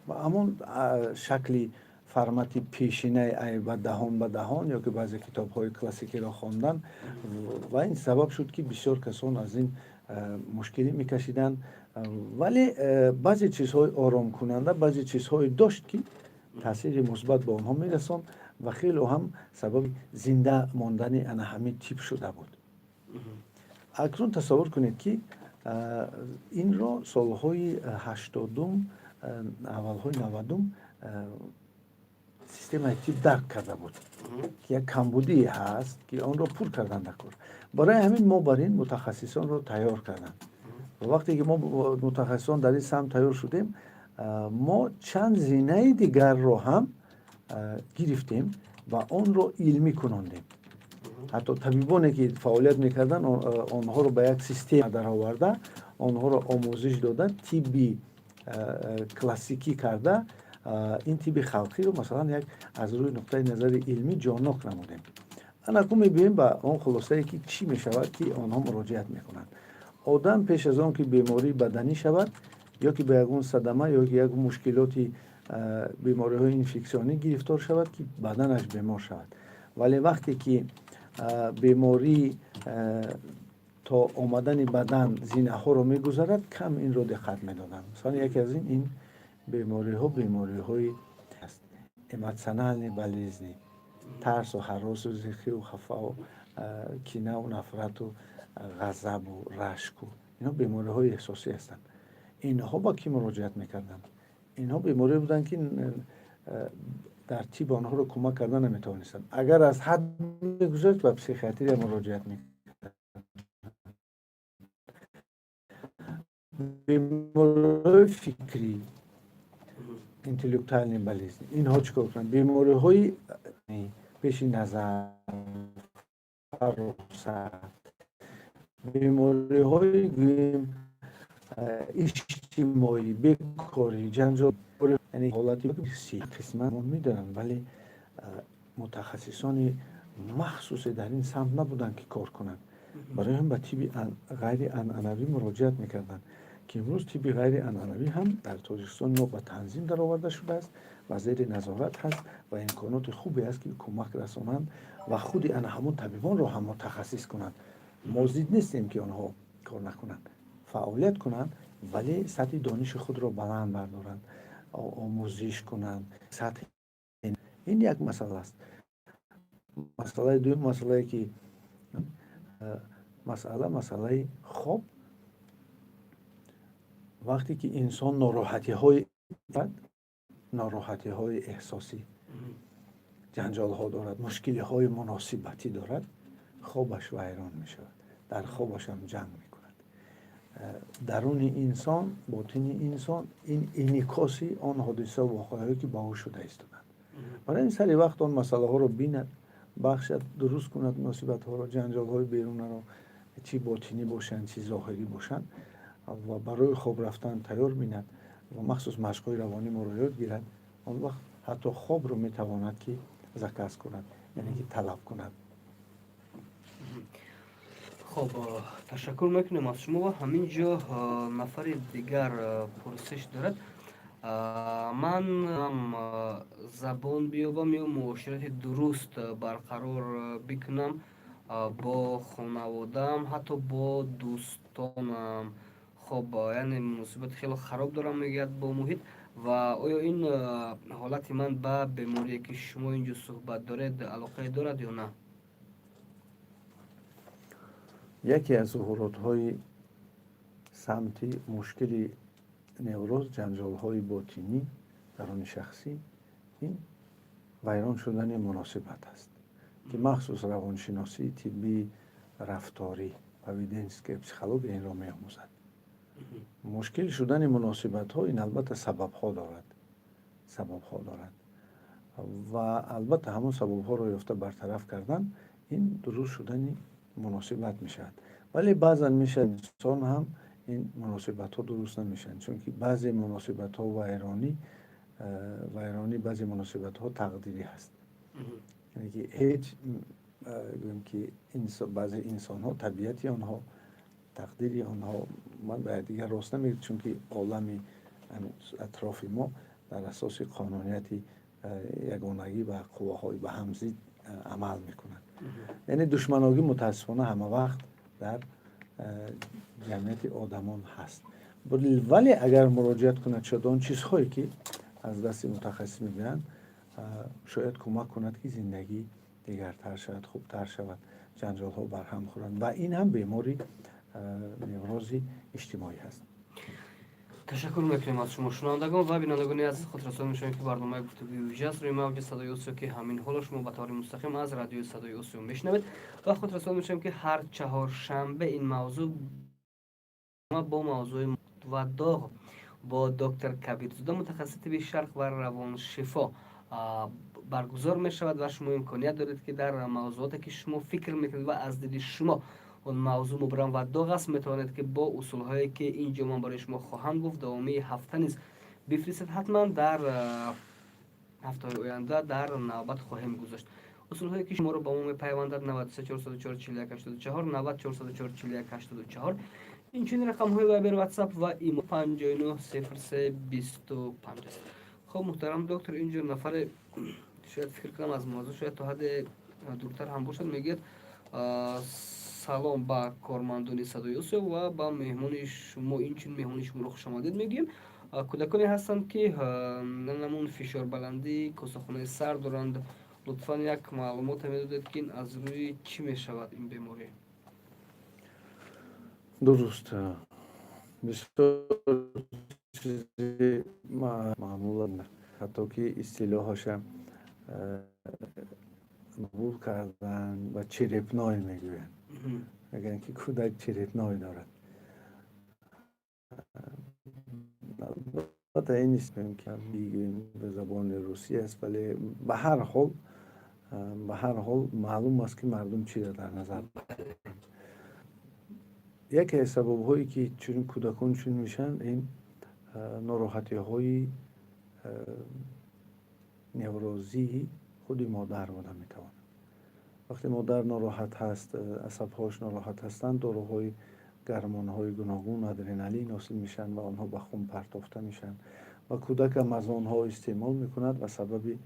ва ҳамон шакли формати пешинаи ай ба даҳон ба даҳон ё ки баъзе китобҳои классикиро хондан. Ва ин сабаб шуд, ки бисёр касон аз ин мушкилӣ мекашиданд. Вале баъзе чизҳои оромкунанда, баъзе чизҳое дошт, ки таъсири мусбат ба онҳо мерасонд ва хело ҳам сабаби зинда мондани ана ҳамин тип шуда буд. Акнун тасаввур кунед, ки инро солҳои 80-ум, аввалҳои 90-ум системаи тиб дарк карда буд, ки як камбудие ҳаст, ки онро пур кардан дар кор. Барои ҳамин мо бар ин мутахассисонро тайёр кардам. Ва вақте ки мо мутахассисон дар ин самт тайёр шудем, мо чанд зинаи дигарро ҳам гирифтем ва онро илмӣ кунондем. Ҳатто табибоне, ки фаъолият мекарданд, онҳоро ба як система дароварда, онҳоро омӯзиш дода, тибби классикӣ карда, ин тибби халқиро масалан як аз рӯи нуқтаи назари илмӣ ҷоннок намудем. Анаку мебиёем ба он хулосае, ки чӣ мешавад, ки онҳо муроҷиат мекунанд. Одам пеш аз он ки бемории баданӣ шавад ё ки ба ягон садама ё ки як мушкилоти бемориҳои инфексионӣ гирифтор шавад, ки баданаш бемор шавад, вале вақте ки беморӣ то омадани бадан зинаҳоро мегузарад, кам инро диққат медоданд. Масалан, яке аз ин бемориҳо бемориҳои эмоциональные болезни, тарсу ҳаросу зихию хафау кинаву нафрату ғазабу рашку, инҳо бемориҳои эҳсосӣ ҳастанд. Инҳо ба кӣ муроҷиат мекарданд? Инҳо беморие буданд, ки дар тиб онҳоро кӯмак карда наметавонистанд. Агар аз ҳад мегузашт, ба психиатрия муроҷиат мекарданд. Бемориҳои фикрӣ. Интеллектуальные болезни, инҳо чӣ кор кунанд? Бемориҳои пеши назар, фаросат, бемориҳои, гӯем, иҷтимоӣ, бекорӣ, ҷанҷол, яъне ҳолати қисман медонанд, вале мутахассисони махсусе дар ин самт набуданд, ки кор кунанд. Барои ҳам ба тибби ғайрианъанавӣ муроҷиат мекарданд, ки имрӯз тибби ғайрианъанавӣ ҳам дар Тоҷикистони мо ба танзим дароварда шудааст ва зери назорат ҳаст ва имконоти хубе аст, ки кӯмак расонанд ва худи ана ҳамон табибонро ҳам мутахассис кунанд. Мо зид нестем, ки онҳо кор накунанд, фаъолият кунанд, вале сатҳи дониши худро баланд бардоранд, омӯзиш кунанд. Сатҳи ин як масъала аст. Масъалаи дуюм, масъалае ки масъалаи хоб. Вақте ки инсон нороҳатиҳои эҳсосӣ, ҷанҷолҳо дорад, мушкилиҳои муносибатӣ дорад, хобаш вайрон мешавад, дар хобашам ҷанг мекунад. Даруни инсон, ботини инсон ин инъикоси он ҳодиса, воқеаҳое, ки ба ӯ шуда истоданд. Барои ин сари вақт он масъалаҳоро бинад, бахшад, дуруст кунад муносибатҳоро, ҷанҷолҳои берунаро, чӣ ботинӣ бошанд, чӣ зоҳирӣ бошанд, ва барои хоб рафтан тайёр бинад ва махсус машқҳои равонӣ моро ёд гирад, он вақт ҳатто хобро метавонад, ки заказ кунад, яъне ки талаб кунад. Хоб, ташаккур мекунем аз шумо. Ва ҳамин ҷо нафари дигар пурсиш дорад: ман забон биёбам ё муоширати дуруст барқарор бикунам бо хонаводаам, ҳатто бо дӯстонам. Хоб, яъне муносибати хеле хароб дорам, мегӯяд, бо муҳит. Ва оё ин ҳолати ман ба беморие, ки шумо ин ҷо суҳбат доред, алоқае дорад ё на? Яке аз зуҳуротҳои самти мушкили невроз, ҷанҷолҳои ботинӣ, даруни шахсӣ, ин вайрон шудани муносибат аст, ки махсус равоншиносии тиббии рафторӣ, поведенческая психология, инро меомӯзад. Мушкил шудани муносибатҳо ин албатта сабабҳо дорад ва албатта ҳамон сабабҳоро ёфта бартараф кардан, ин дуруст шудани муносибат мешавад. Вале баъзан мешавад, инсон ҳам ин муносибатҳо дуруст намешаванд, чунки баъзе муносибатҳо вайронӣ, баъзе муносибатҳо тақдирӣ ҳаст, яъне ки ҳеҷ, гӯем, ки баъзе инсонҳо табиати онҳо, тақдири онҳо, ман ба якдигар рост намегӯям, чунки олами атрофи мо дар асоси қонунияти ягонагӣ ва қувваҳои ба ҳам зид амал мекунад. Яъне душманогӣ мутаассифона ҳама вақт дар ҷамъияти одамон ҳаст. Вале агар муроҷиат кунад, шояд он чизҳое, ки аз дасти мутахассис мегӯянд, шояд кӯмак кунад, ки зиндагӣ дигартар шавад, хубтар шавад, ҷанҷолҳо барҳам хӯранд. Ва ин ҳам бемори неврози иҷтимоӣ ҳаст. Ташаккур мекунем аз шумо. Шунавандагон ва бинандагони азиз, хотиррасон мешавем, ки барномаи гуфтугӯи вижа аст рӯи мавҷи Садои Осиё, ки ҳамин ҳоло шумо ба таври мустақим аз Радиои Садои Осиё мешунавед. Ва хотиррасон мешавем, ки ҳар чаҳоршанбе ин мавзӯъ бо мавзӯи ва доғ бо доктор Кабирзода, мутахассиси тибби шарқ ва равоншифо, баргузор мешавад. Ва шумо имконият доред, ки дар мавзӯоте, ки шумо фикр мекунед ва аз диди шумо он мавзӯъ мубрам ва доғ аст, метавонед, ки бо усулҳое, ки ин ҷо ман барои шумо хоҳам гуфт, давомии ҳафта низ бифиристед. Ҳатман дар ҳафтаҳои оянда дар навбат хоҳем гузошт. Усулҳое, ки шуморо ба мо мепайвандад: 93 404 41 84, 90 404 41 84, инчунин рақамҳои Вайбер, Ватсап ва Имо 59 03 25 аст. Хоб, муҳтарам доктор, ин ҷо нафаре, шояд, фикр кунам, аз мавзӯъ шояд то ҳадде дуртар ҳам бошад, мегӯяд: «Салом ба кормандони Садои Осиё ва ба меҳмони шумо. Инчунин меҳмони шуморо хушомадед мегӯем. Кӯдаконе ҳастанд, ки намун фишорбаландӣ, косахонаи сар доранд. Лутфан як маълумоте медодед, ки ин аз рӯи чӣ мешавад, ин беморӣ?» Дуруст, бисёр чизи маъмула, ҳатто ки истилоҳаша қабул кардан ва черепной мегӯянд, мегӯянд, ки кӯдак черепной дорад. Албатта, ин нест, ки ба забони русӣ аст, вале ба ҳар ҳол маълум аст, ки мардум чиро дар назар доранд. Яке аз сабабҳое, ки чунин кӯдакон чунин мешаванд, ин нороҳатиҳои неврозии худи модар буда метавонад. Вақте модар нороҳат ҳаст, асабҳош нороҳат ҳастанд, доруҳои гормонҳои гуногун, адреналин ҳосил мешаванд ва онҳо ба хун партофта мешаванд ва кӯдакам аз онҳо истеъмол мекунад ва сабаби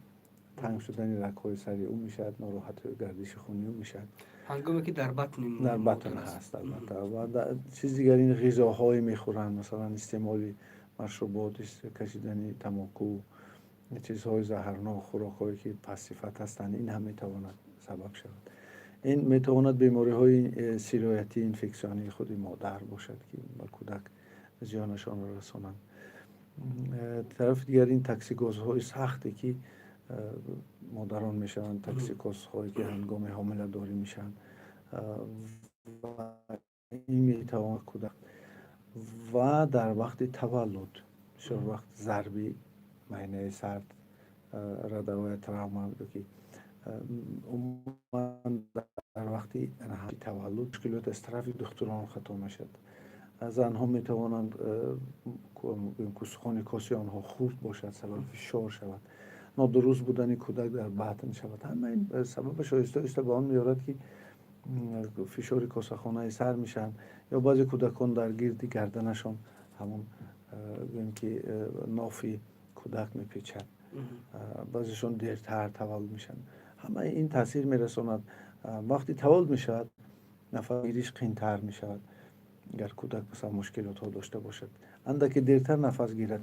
танг шудани рагҳои сари ӯ мешавад, нороҳатии гардиши хуни ӯ мешавад. Ҳангоме ки дар батни Дар батн ҳаст, албатта. Ва чизи дигар ин ғизоҳое мехӯранд, масалан, истеъмоли машрубот, кашидани тамоку, чизҳои заҳрнок, хӯрокҳое, ки пастсифат ҳастанд, ин ҳам метавонад сабаб шавад. Ин метавонад бемориҳои сироятии инфексионии худи модар бошад, ки ба кӯдак зиёнашонро расонанд. Тарафи дигар, ин токсикозҳои сахте, ки модарон мешаванд, токсикозҳое, ки ҳангоми ҳомиладорӣ мешаванд, ва ин метавонад кӯдак ва дар вақти таваллуд бисёр вақт зарби майнаи сар, родовая травма, ки умуман дар вақти таваллуд мушкилот аз тарафи духтурон хато мешавад. Занҳо метавонанд, устухони коси онҳо хурд бошад, сабаби фишор шавад, нодуруст будани кӯдак дар батн шавад. Ҳама ин сабабаш оҳиста оҳиста ба он меорад, ки фишори косахонаи сар мешаванд ё баъзе кӯдакон дар гирди гарданашон ҳамон, гӯем ки, нофи кӯдак мепечад, баъзешон дертар таваллуд мешаванд. Ҳамаи ин таъсир мерасонад. Вақти таваллуд мешавад, нафасгириш қиинтар мешавад. Агар кӯдак, масалан, мушкилотҳо дошта бошад, андаке дертар нафас гирад,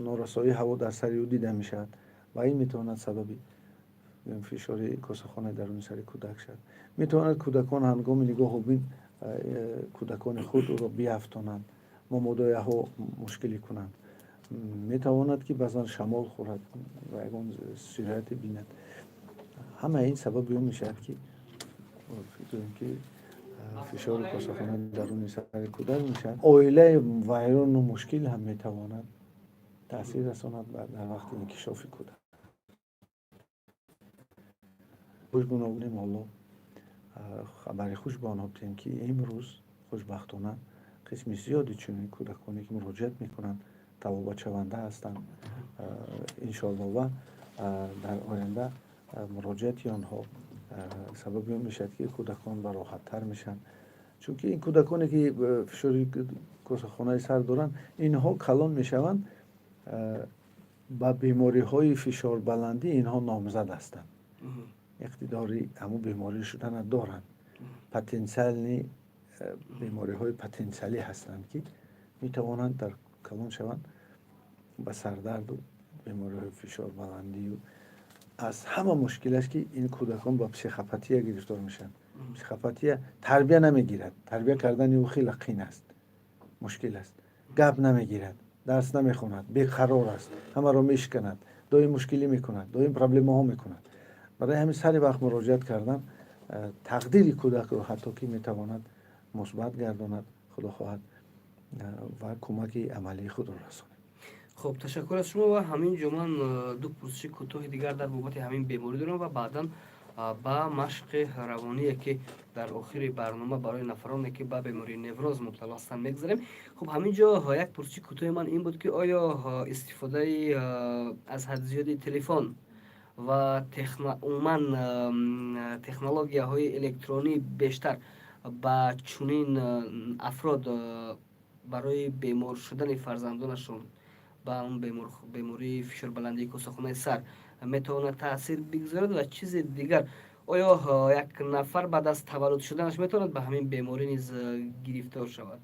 норасоии ҳаво дар сари ӯ дида мешавад ва ин метавонад сабаби фишори косахонаи даруни сари кӯдак шавад. Метавонад кӯдакон ҳангоми нигоҳубин кӯдакони худ ӯро биафтонанд, момодояҳо мушкилӣ кунанд. Метавонад, ки баъзан шамол хӯрад ва ягон сирояте бинад. Ҳамаи ин сабаби он мешавад, ки гӯем ки фишори косахонаи даруни сари кӯдак мешавад. Оилаи вайрону мушкил ҳам метавонад таъсир расонад дар вақти инкишофи кӯдак. Гуногунем. Ҳоло хабари хуш ба онҳо бидиҳем, ки имрӯз, хушбахтона, қисми зиёди чунин кӯдаконе, ки муроҷиат мекунанд, табобатшаванда ҳастанд, иншоалло, ва дар оянда муроҷиати онҳо сабаби он мешавад, ки кӯдакон бароҳаттар мешаванд, чунки ин кӯдаконе, ки фишори косахонаи сар доранд, инҳо калон мешаванд, ба бемориҳои фишорбаландӣ инҳо номзад ҳастанд, иқтидори ҳамун беморӣ шудана доранд. Потенсиални бемориҳои потенсиалӣ ҳастанд, ки метавонанд дар калон шаванд ба сардарду бемориҳои фишорбаландию. Аз ҳама мушкилаш, ки ин кӯдакон ба психопатия гирифтор мешаванд. Психопатия тарбия намегирад, тарбия кардани ӯ хеле қин аст, мушкил аст. Гап намегирад, дарс намехонад, беқарор аст, ҳамаро мешиканад, доим мушкилӣ мекунад, доим проблемаҳо мекунад. Барои ҳамин сари вақт муроҷиат кардан тақдири кӯдакро ҳатто ки метавонад мусбат гардонад, худо хоҳад, ва кӯмаки амалии худро расонад. Хуб, ташаккур аз шумо. Ва ҳамин ҷо ман ду пурсиши кӯтоҳи дигар дар бобати ҳамин беморӣ дорам ва баъдан ба машқи равоние, ки дар охири барнома барои нафароне, ки ба бемории невроз мубтало ҳастанд, мегузарем. Хуб, ҳамин ҷо як пурсиши кӯтоҳи ман ин буд, ки оё истифодаи аз ҳад зиёди телефон ва умуман технологияҳои электронӣ бештар ба чунин афрод барои бемор шудани фарзандонашон ба он бемории фишорбаландии косахонаи сар метавонад таъсир бигузорад? Ва чизи дигар, оё як нафар баъд аз таваллуд шуданаш метавонад ба ҳамин беморӣ низ гирифтор шавад?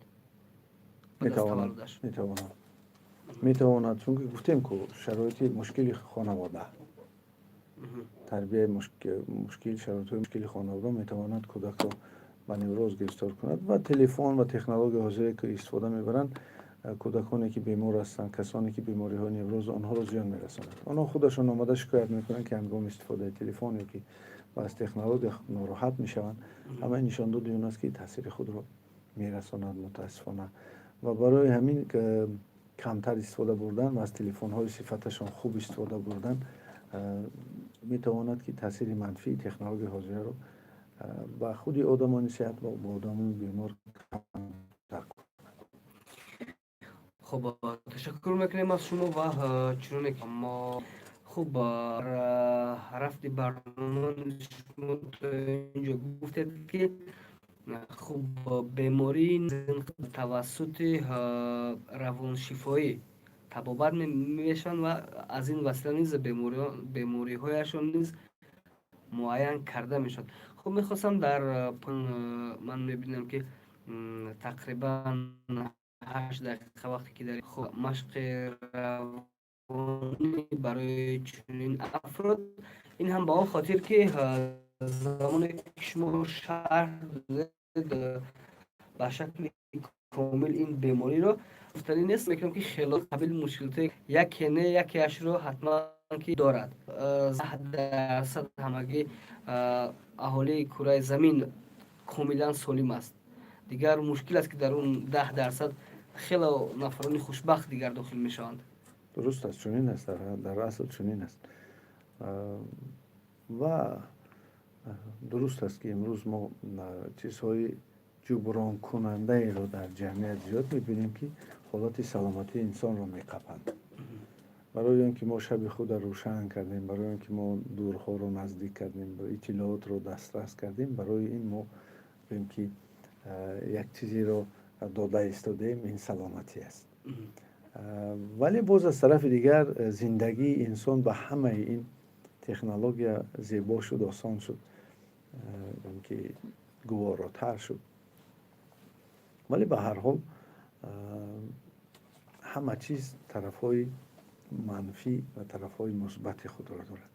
Метавонад, чунки гуфтем ку, шароити мушкили хонавода, тарбияи мушкил, шароитҳои мушкили хонавода метавонад кӯдакро ба невроз гирифтор кунад. Ва телефон ва технология ҳозире, ки истифода мебаранд, кӯдаконе, ки бемор ҳастанд, касоне, ки бемориҳои невроз, онҳоро зиён мерасонад. Онҳо худашон омада шикоят мекунанд, ки ҳангоми истифодаи телефон ё ки аз технология нороҳат мешаванд. Ҳамаи нишондоди он аст, ки таъсири худро мерасонад, мутаассифона. Ва барои ҳамин Камтар истифода бурдан ва аз телефонҳои сифаташон хуб истифода бурдан метавонад, ки таъсири манфии технологияи ҳозираро ба худи одамони сеҳат ва ба одамони бемор камтар кунад. Хуб, ташаккур мекунем аз шумо ва чуноне ки мо хуб рафти барнома, шумо то инҷо гуфтед, ки хуб, бемории тавассути равоншифоӣ табобат мешаванд ва аз ин васила низ бемориҳояшон низ муайян карда мешавад. Хуб, мехостам дар, ман мебинам, ки тақрибан 8 дақиқа вақте ки дар машқи равонӣ барои чунин афрод, ин ҳам ба он хотир, ки замоне ки шумо шарҳ додед, ба шакли комил ин бемориро гуфтанӣ нест, мекунам, ки хело қабил мушкилоте яке не якеашро ҳатман ки дорад. 10% ҳамагӣ аҳолии кураи замин комилан солим аст. Дигар мушкил аст, ки дар он 10% хело нафарони хушбахт дигар дохил мешаванд. Дуруст аст, чунин аст, дар асл чунин аст. Ва дуруст аст, ки имрӯз мо чизҳои ҷубронкунандаеро дар ҷамъият зиёд мебинем, ки ҳолати саломатии инсонро меқапанд. Барои он ки мо шаби худро рӯшан кардем, барои он ки мо дурҳоро наздик кардем, иттилоотро дастрас кардем, барои ин мо гӯем, ки як чизеро дода истодаем, ин саломатӣ аст. Вале боз аз тарафи дигар зиндагии инсон ба ҳамаи ин технология зебо шуд, осон шуд, ки гуворотар шуд. Вале ба ҳар ҳол ҳама чиз тарафҳои манфӣ ва тарафҳои мусбати худро дорад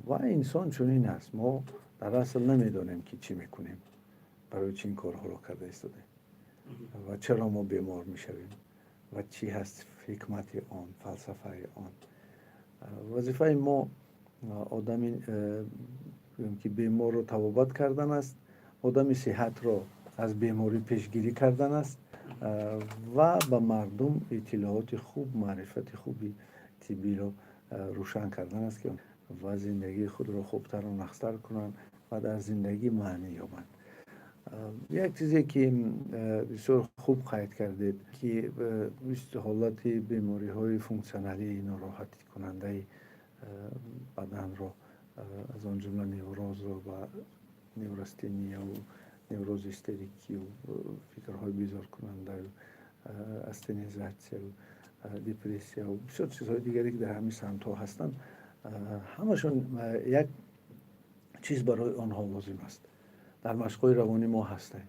ва инсон чунин аст. Мо дар асл намедонем, ки чӣ мекунем, барои чӣ ин корҳоро карда истодаем ва чаро мо бемор мешавем ва чӣ ҳаст ҳикмати он, фалсафаи он. Вазифаи мо одами ки беморро табобат кардан аст, одами сиҳатро аз беморӣ пешгирӣ кардан аст ва ба мардум иттилооти хуб, маърифати хуби тиббиро рӯшан кардан аст, ки ва зиндагии худро хубтару нағзтар кунанд ва дар зиндагӣ маънӣ ёбанд. Як чизе, ки бисёр хуб қайд кардед, ки ҳолати бемориҳои функсионалии нороҳатикунандаи баданро, аз он ҷумла неврозро ва неврастенияву неврози истерикию фикрҳои безоркунандаю астенизатсияю депрессияу бисёр чизҳои дигаре, ки дар ҳамин самтҳо ҳастанд, ҳамашон як чиз барои онҳо лозим аст. Дар машқҳои равонӣ мо ҳастем.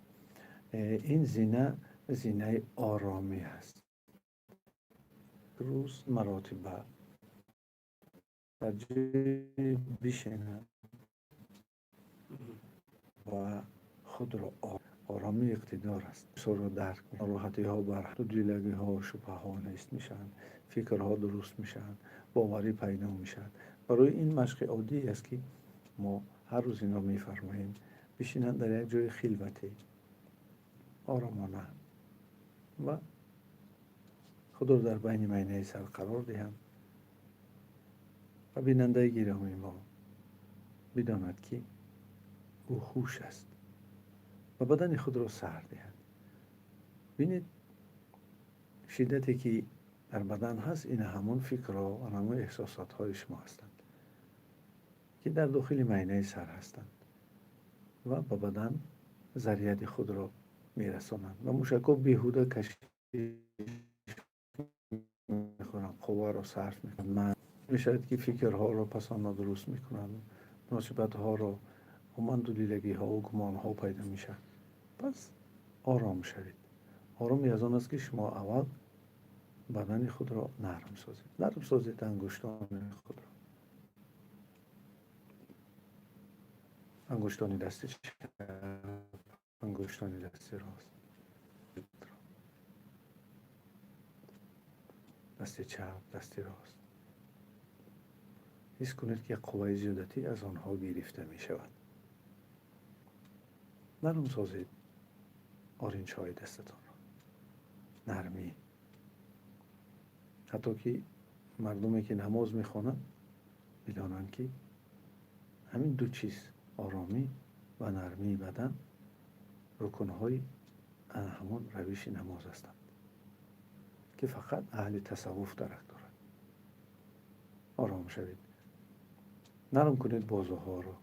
Ин зина зинаи оромӣ аст. Рӯз маротиба дар ҷое бишинад ва худро оромӣ иқтидор аст, бисёрро дарк, нороҳатиҳо бар дудилагиҳо, шубҳаҳо нест мешаванд, фикрҳо дуруст мешаванд, боварӣ пайдо мешавад. Барои ин машқи оддӣ аст, ки мо ҳар рӯз инро мефармоем: бишинанд дар як ҷои хилватӣ оромона ва худро дар байни майнаи сар қарор диҳанд ва бинандаи гиромии мо бидонад, ки ӯ ҳуш аст ва бадани худро сар диҳад. Бинед, шиддате, ки дар бадан ҳаст, ина ҳамон фикрҳо ва ҳамон эҳсосотҳои шумо ҳастанд, ки дар дохили майнаи сар ҳастанд ва ба бадан заряди худро мерасонанд ва мушакҳо беҳуда кашиш мехӯранд, қувваро сарф мекунанд. Мешавад, ки фикрҳоро пасон нодуруст мекунанд, муносибатҳоро, умуман дудилагиҳову гумонҳо пайдо мешавад. Пас ором шавед. Оромӣ аз он аст, ки шумо аввал бадани худро нарм созед, нарм созед ангуштони худро, ангуштони дасти чап, ангуштони дасти рост, дасти чап, дасти рост. Ҳис кунед, ки қувваи зиёдатӣ аз онҳо гирифта мешавад. Нарм созед оринҷҳои дастатонро, нармӣ. Ҳатто ки мардуме ки намоз мехонанд, бидонанд, ки ҳамин ду чиз, оромӣ ва нармии бадан, рукнҳои ана ҳамон равиши намоз ҳастанд, ки фақат аҳли тасаввуф дарк дорад. Ором шавед, нарм кунед бозуҳоро,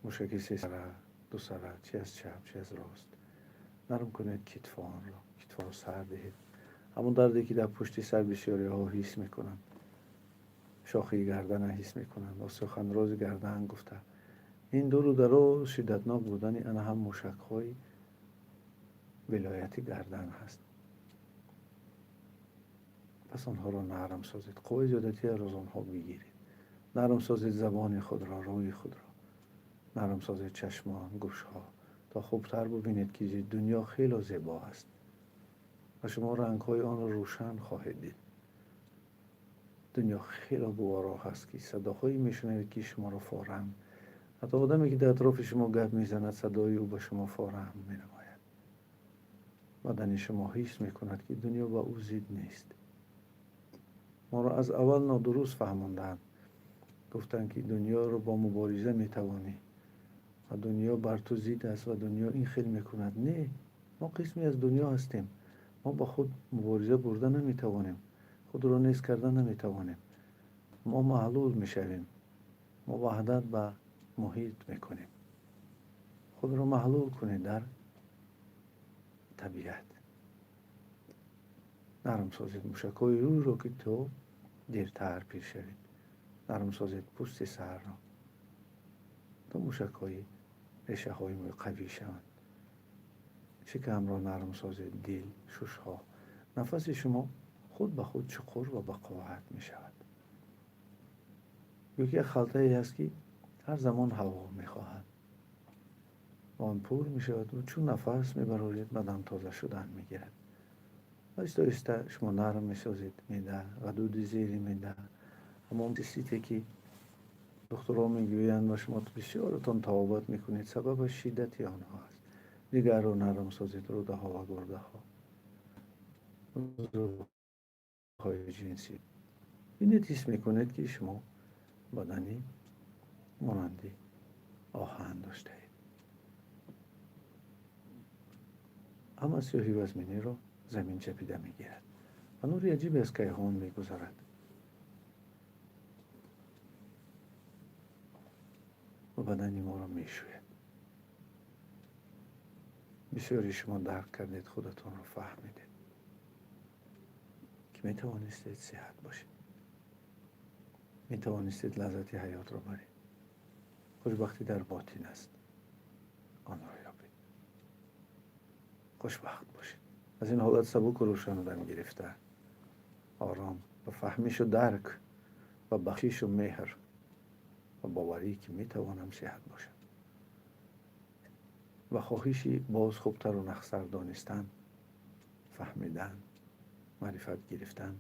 мушаки сесара, дусара, чи аз чап, чи аз рост. Нарм кунед китфонро, китфонро сар диҳед. Ҳамон дарде, ки дар пушти сар бисёриҳо ҳис мекунанд, шохии гардана ҳис мекунанд, остеохондрози гардан гуфта, ин дуру дароз шиддатнок будани ана ҳам мушакҳои вилояти гардан ҳаст. Пас онҳоро нарм созед, қувваи зиёдатиро аз онҳо бигиред. Нарм созед забони худро, рӯи худро нарм созед, чашмон, гӯшҳо, то хубтар бубинед, ки дунё хело зебо аст ва шумо рангҳои онро рӯшан хоҳед дид. Дунё хело гуворо ҳаст, ки садоҳое мешунавед, ки шуморо форам, ҳатто одаме, ки дар атрофи шумо гап мезанад, садои ӯ ба шумо форам менамояд. Бадани шумо ҳис мекунад, ки дунё ба ӯ зид нест. Моро аз аввал нодуруст фаҳмондаанд. Гуфтанд, ки дунёро бо мубориза метавонӣ ва дунё бар ту зид аст ва дунё ин хел мекунад. Не, мо қисме аз дунё ҳастем. Мо ба худ мубориза бурда наметавонем, худро нест карда наметавонем. Мо маҳлул мешавем, мо ваҳдат ба муҳит мекунем. Худро маҳлул кунед дар табиат. Нарм созед мушакҳои рӯйро, ки то дертар пир шавед. Нарм созед пӯсти сарро, то мушакҳои решаҳои мӯй қавӣ шаванд. Шикамро нарм созед, дил, шушҳо. Нафаси шумо худ ба худ чуқур ва бақувват мешавад. Ё ки як халтае ҳаст, ки ҳар замон ҳаво мехоҳад ва он пур мешавад. Чун нафас мебароред, бадан тоза шудан мегирад. Оҳиста оҳиста шумо нарм месозед меъда, ғадуди зери меъда. Ҳамон цистите, ки духтурҳо мегӯянд ва шумо бисёратон табобат мекунед, сабабаш шиддати онҳо аст. Ҷигарро нарм созед, рӯдаҳо ва гурдаҳо, узвҳои ҷинсӣ. Бинед, ҳис мекунед, ки шумо бадани монанди оҳан доштаед. Ҳама сиёҳи вазминиро замин чапида мегирад ва нури аҷибе аз кайҳон мегузарад ва бадани моро мешӯяд. Бисёри шумо дарк кардед, худатонро фаҳмидед, ки метавонистед сиҳат бошед, метавонистед лаззати ҳаётро баред. Хушбахтӣ дар ботин аст, онро ёбед, хушбахт бошед. Аз ин ҳолат сабуку рӯшану дам гирифта, ором, ба фаҳмишу дарк ва бахшишу меҳр ва боварӣ, ки метавонам сиҳат бошам, ва хоҳиши боз хубтару нағзтар донистан, фаҳмидан, маърифат гирифтан,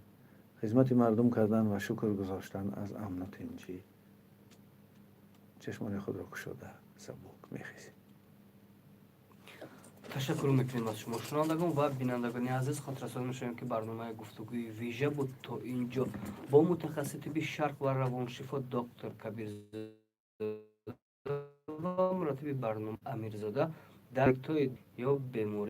хизмати мардум кардан ва шукр гузоштан аз амну тинҷӣ, чашмони худро кушода, сабук мехезед. Ташаккур мекунем аз шумо. Шунавандагон ва бинандагони азиз, хотиррасон мешавем, ки барномаи гуфтугӯи вижа буд то ин ҷо бо мутахассиси тибби шарқ ва равоншифо доктор Кабирзода ва муратиби барнома Амирзода дар ё беморӣ.